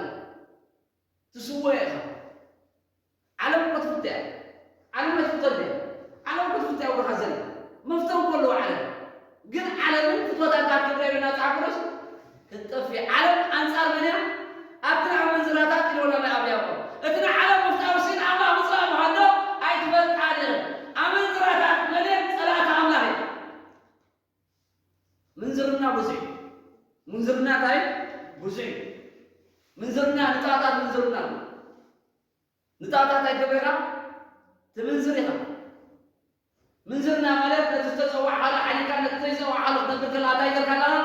ትስወ ኢኻ ዓለም እኮ ትፍተ እያ ዓለም ኣይትፍተን እያ ዓለም እኮ ትፍተ እያ ወርካ ዘሪ መፍተው እኮ ኣለዎ ዓለም ግን ዓለምን ፍትወታታ ክብረ ናፃ ቁረስ ክትጠፊ ዓለም ኣንፃር መን እያ ኣብቲ ኣመንዝራታት ኢልወና ናይ ኣብ ያዕቆብ እቲ ንዓለም ምፍጣሩ ሲን ኣምላኽ ምፅላእ ምዃንዶ ኣይትፈልጣን ኢኽን ኣመንዝራታት መን እየን ፀላእቲ ኣምላኽ እየን ምንዝርና ብዙሕ እዩ ምንዝርና እንታይ ብዙሕ እዩ ምንዝርና ንጣጣት ምንዝርና ንጣጣት ኣይገበርካ ትምንዝር ኢኻ ምንዝርና ማለት ነቲ ዝተፀዋዕካሉ ሓሊካ ነቲ ዘይፀዋዕካሉ ክትነብር ከለካ እንታይ ጌርካ ኣለኻ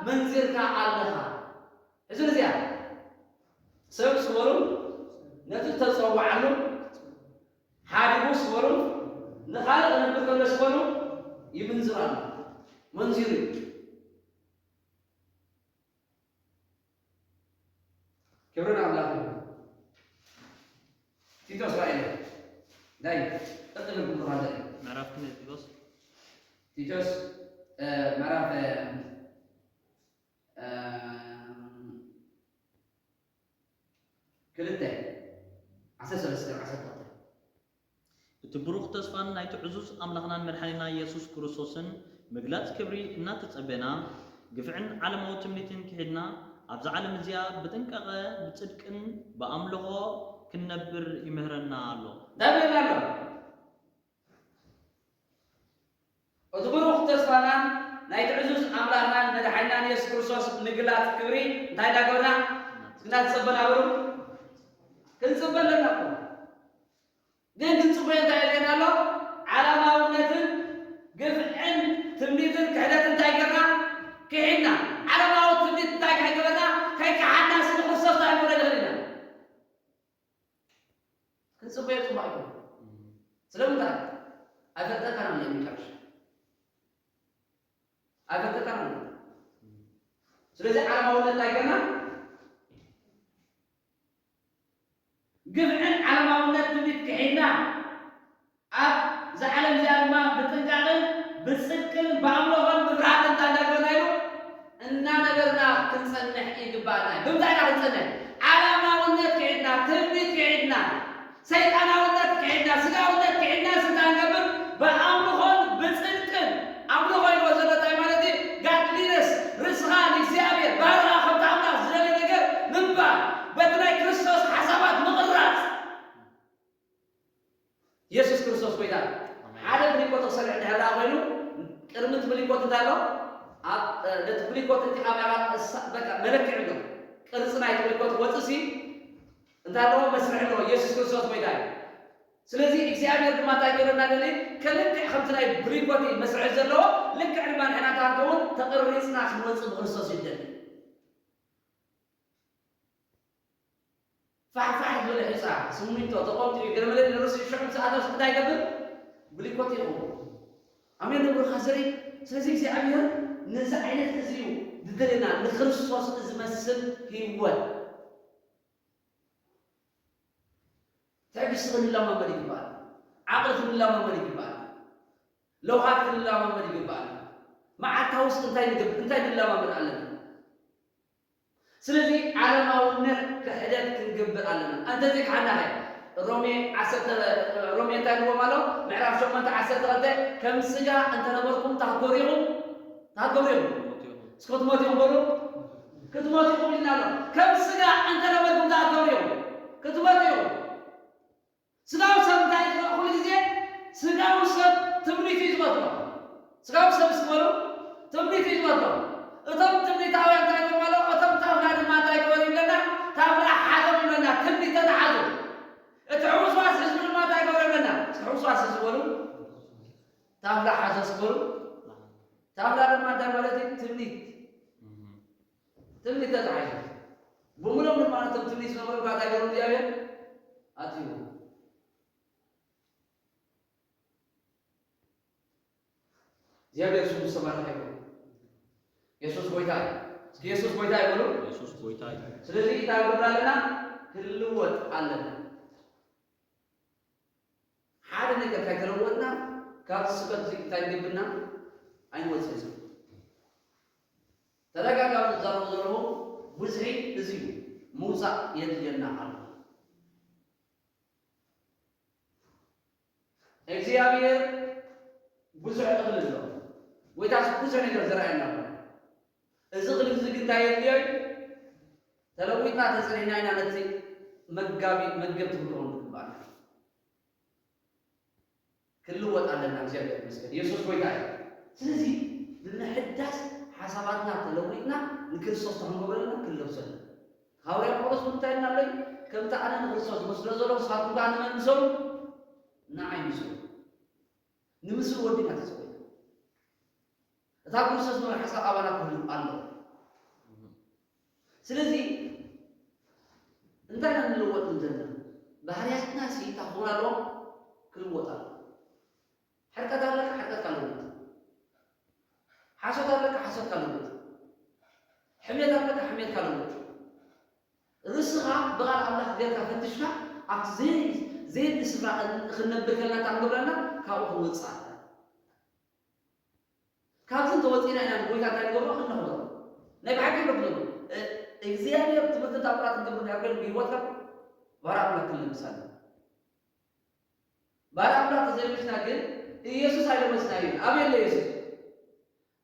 መንዚርካ ኣለኻ ሕዚ እዚኣ ሰብ ስበሉ ነቲ ዝተፀዋዓሉ ሓዲጉ ስበሉ ንኻልእ ክነብር ከሎ ስበሉ ይምንዝር ኣሎ መንዚሩ እዩ ክብሪ ንኣምላኽ ይኹን ቲቶስ ራእየ ዳይ ቀጥል ብሩኻ ዘርኢ ምዕራፍ ክንደይ ጢሮስ ቲቶስ ምዕራፍ ክልተ ዓሰርተ ሰለስተ ዓሰርተ ክልተ እቲ ብሩኽ ተስፋን ናይቲ ዕዙዝ ኣምላኽናን መድሓኒና ኢየሱስ ክርስቶስን ምግላጽ ክብሪ እናተጸበና፣ ግፍዕን ዓለማዊ ትምኒትን ክሒድና፣ ኣብዛ ዓለም እዚኣ ብጥንቃቐ፣ ብጽድቅን ብኣምልኾ ክንነብር ይምህረና ኣሎ። እንታይ ይብለና ኣሎ? እቲ ብሩኽ ተስፋናን ናይቲ ዕዙዝ ኣምላኽናን መድሓኒናን የሱስ ክርስቶስ ምግላጽ ክብሪ እንታይ እንዳገበርና? እናተጸበና በሉ። ክንጽበ ኣለና እኮ። ግን ክንጽበዮ እንታይ የድልየና ኣሎ? ዓለማውነትን ግፍዕን ትምኒትን ክሕደትን እንታይ ጌርና? ክሒድና። ዓለማዊ ትምኒት እንታይ ከይገበርና? ከይከሓድና ስለ ክርስቶስ እንታይ ክንገብር ንኽእል ኢና? ክንጽበዮ ጽቡቕ ኣይኮነን። ስለምንታይ? ኣይፈልጠካን ኣሎ የሚቀርሽ። ኣይፈልጠካን ኣሎ። ስለዚ ዓለማውነት እንታይ ጌርና? ግፍዕን ዓለማውነት ትምኒት ክሒድና፣ ኣብዛ ዓለም እዚኣ ድማ ብጥንቃቕን ብጽድቅን ብኣምልኾን ብፍርሃትን እንታይ እንዳገበርና ኢሉ እናነበርና ክንጸንሕ ይግባኣና እዩ። ብምንታይ ኢና ክንጸንሕ? ዓለማውነት ክሒድና፣ ትምኒት ክሒድና፣ ሰይጣናውነት ክሒድና፣ ስጋውነት ክሒድና፣ ስንታ ንገብር? ብኣምልኾን ብጽድቅን። ኣምልኾ ኢልዎ ዘሎ እንታይ ማለት እዩ? ጋድሊነስ፣ ርእስኻ ንእግዚኣብሔር፣ ባህርኻ ከምቲ ኣምላኽ ዝደልዮ ነገር ምግባር፣ በቲ ናይ ክርስቶስ ሓሳባት ምቕራጽ። የሱስ ክርስቶስ ጎይታ። ኣሜን። ሓደ ብሊኮት ክሰርሕ እንድሕር ደኣ ኮይኑ፣ ቅድሚ እቲ ብሊኮት እንታይ ኣሎ? ኣብ፣ እ፣ ነቲ ብሊኮት እቲ ኣብ፣ ኣብ፣ እሳ-፣ በቃ መለክዒ ኣሎ። ቅርጺ ናይቲ ብሊኮት ክወጽእ ሲ እንታይ ኣለዎ? መስርሕ ኣለዎ። የሱስ ክርስቶስ ጎይታ እዩ። ስለዚ እግዚኣብሔር ድማ እንታይ ገይሩ እናደሊ? ከልክዕ ከምቲ ናይ ብሊኮት መስርሕ ዘለዎ፣ ልክዕ ድማ ንሕና እንታይ ክንከውን? ተቐሪጽና ክንወጽእ ብክርስቶስ እዩ ዝደሊ። ፋሕፋሕ ዝበለ ሑጻ፣ ስሚንቶ ተቐምጢዑ፣ ገለመለ ነርሱ ሽዑ ምስ ኣተወስ እንታይ ይገብር? ብሊኮት ይኸውን። ኣሜን፣ ንብሩኻ ዘርኢ። ስለዚ እግዚኣብሔር ነዚ ዓይነት እዚ እዩ ዝደልየና፣ ንክርስቶስ ዝመስል ህይወት። ትዕግስቲ ክንለማመድ ይግባል። ዓቕሊ ክንለማመድ ይግባል። ለውሃት ክንለማመድ ይግባል። መዓልታዊ ውስጥ እንታይ ንገብር፣ እንታይ ንለማመድ ኣለና? ስለዚ ዓለማውነት ክሕደት ክንገብር ኣለና። እንተዘይከሓድና ኸ? ሮሜ ዓሰርተ፣ ሮሜ እንታይ ይብልዎም ኣሎ? ምዕራፍ ሸሞንተ ዓሰርተ ክልተ፣ "ከም ስጋ እንተነበርኩም እንታይ ክትገብሩ ኢኹም? እንታይ ክትገብሩ ኢኹም?" እስከ ክትሞቱ ኢኹም በሉ። ክትሞቱ ኢኹም ኢልና ኣሎ። ከም ስጋ እንተነበርኩም እንታይ ክትገብሩ ኢኹም? ክትሞቱ ኢኹም። ስጋዊ ሰብ እንታይ እዩ ዝረኣ? ኩሉ ግዜ ስጋዊ ሰብ ትምኒት እዩ ዝቐትሎ። ስጋዊ ሰብ እስኪ በሉ፣ ትምኒት እዩ ዝቐትሎ። እቶም ትምኒታውያን እንታይ ይገብሩ ኣለዉ? እቶም ታፍላ ድማ እንታይ ይገበሩ ይብለና? ታፍላ ሓዞም ይብለና። ትምኒት ተተሓዙ። እቲ ሕውስዋስ ህዝቢ ድማ እንታይ ይገብሩ ይብለና? እስኪ ሕውስዋስ ህዝቢ በሉ፣ ታፍላ ሓዞ እስኪ በሉ። ታፍላ ድማ እንታይ ማለት እዩ? ትምኒት። ትምኒት ተተሓሒዙ። ብምሎም ድማ ነቶም ትምኒት ዝነበሮም ከዓ እንታይ ገይሮም እግዚኣብሔር? ኣትይዎም። እግዚኣብሔር ስሙ ዝተባረኸ ይኹን። የሱስ ጎይታ እዩ። እስኪ የሱስ ጎይታ እዩ በሉ። የሱስ ጎይታ እዩ። ስለዚ እንታይ ክንገብር ኣለና? ክንልወጥ ኣለና። ሓደ ነገር ካይተለወጥና ካብዚ ስብከት እዚ እንታይ ንገብርና ኣይንወፅእን። ተደጋጋሚ ዝዛረቡ ዘለኹ ብዙሒ እዚ እዩ። ምውፃእ የድልየና ኣሎ። እግዚኣብሔር ብዙሕ እኽሊ ኣሎ። ጎይታ ብዙሕ ነገር ዘርኣየና ኣሎ። እዚ እኽሊ እዚ ግን እንታይ የድልዮ እዩ? ተለዊጥና ተጸኒሕና ኢና ነቲ መጋቢ መገብቲ ክንከውን ዝግባኣና። ክንልወጥ ኣለና። እግዚኣብሔር ይመስገን። የሱስ ጎይታ እዩ። ስለዚ ብምሕዳስ ሓሳባትና ተለዊጥና ንክርስቶስ ተኽንገብረልና ክንለብሰሉ። ሃዋርያ ጳውሎስ እንታይ ኢልና ኣሎ? ከምቲ ኣነ ንክርስቶስ ዝመስሎ ዘሎ ንስኻትኩም ከኣ ንመን ምሰሉ? ንዓይ ምሰሉ። ንምስሉ ወዲና ተጸዊዕና። እታ ክርስቶስ ዝነበረ ሓሳብ ኣባና ክህሉ ኣለዎ። ስለዚ እንታይ ኢና ንልወጥ ዘለና? ባህርያትና ሲ እንታይ ክኸውን ኣለዎ? ክልወጥ ኣለዎ። ሕርቀት ኣለካ፣ ሕርቀትካ ልውጥ። ሓሶት ኣለካ፣ ሓሶትካ ልውጥ። ሕሜት ኣለካ፣ ሕሜትካ ልውጥ። ርእስኻ ብቓል ኣምላኽ ጌርካ ፈቲሽካ ኣብቲ ዘይ-፣ ዘየድሊ ስፍራ ን-፣ ክንነብር ከለና እንታይ ክንገብረና? ካብኡ ክንወጽእ ኣለና። ካብዚ እንተወጺእና ኢና ንጎይታ እንታይ ንገብሮ? እነኽብሮ። ናይ ብሓቂ ንብሎ። እ-፣ እግዚኣብሔር ትምህርቲ ታምራት ክንገብር ናይ ኮይኑ ብህይወትካ ባርያ ኣምላኽ ክንለብስ ኣለና። ባርያ ኣምላኽ ተዘይለቢስና ግን ኢየሱስ ኣይለበስናዮ። ኣበይ ኣሎ ኢየሱስ?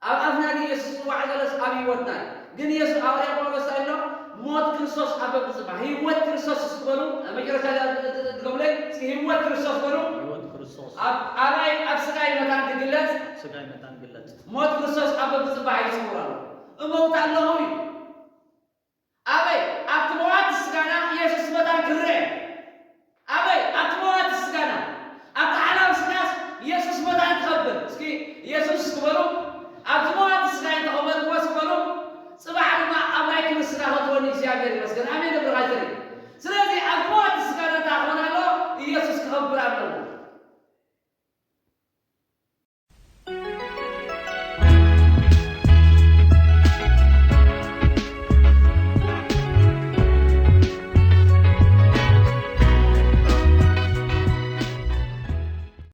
ኣብ ኣፍና ግን ኢየሱስ ዝጽዋዕ ዘሎስ ኣብ ህይወትና እዩ። ግን ኢየሱስ፣ ሃዋርያ ጳውሎስ እንታይ ኣሎ? ሞት ክርስቶስ ኣብ በብጽባሕ፣ ህይወት ክርስቶስ እስኪ በሉ። መጨረሻ ድገሙለይ እስኪ፣ ህይወት ክርስቶስ በሉ። ህይወት ክርስቶስ ኣብ ኣባይ ኣብ ስጋይ መታን ክግለጽ፣ ስጋይ መታን ግለጽ። ሞት ክርስቶስ ኣብ በብጽባሕ ይጽውር ኣሎ። እመውት ኣለኹ እዩ። ኣበይ? ኣብቲ መዋቲ ስጋና ኢየሱስ መታን ክረአ። ኣበይ? ኣብቲ መዋቲ ስጋና። ኣብቲ ሓላው ስጋስ ኢየሱስ መታን ክኸብር። እስኪ ኢየሱስ እስኪ በሉ። ኣብቲ መዋቲ ስጋ እንተኸበርኩዎ እስኪ በሉ። ጽባሕ ድማ ኣብ ናይ ክብሪ ስጋ ከእትወኒ እግዚኣብሔር ይመስገን። ኣሜን እብሉ ካይተሪ። ስለዚ ኣብቲ መዋቲ ስጋና እንታይ ክኾን ኣለዎ? ኢየሱስ ክኸብር ኣለዎ።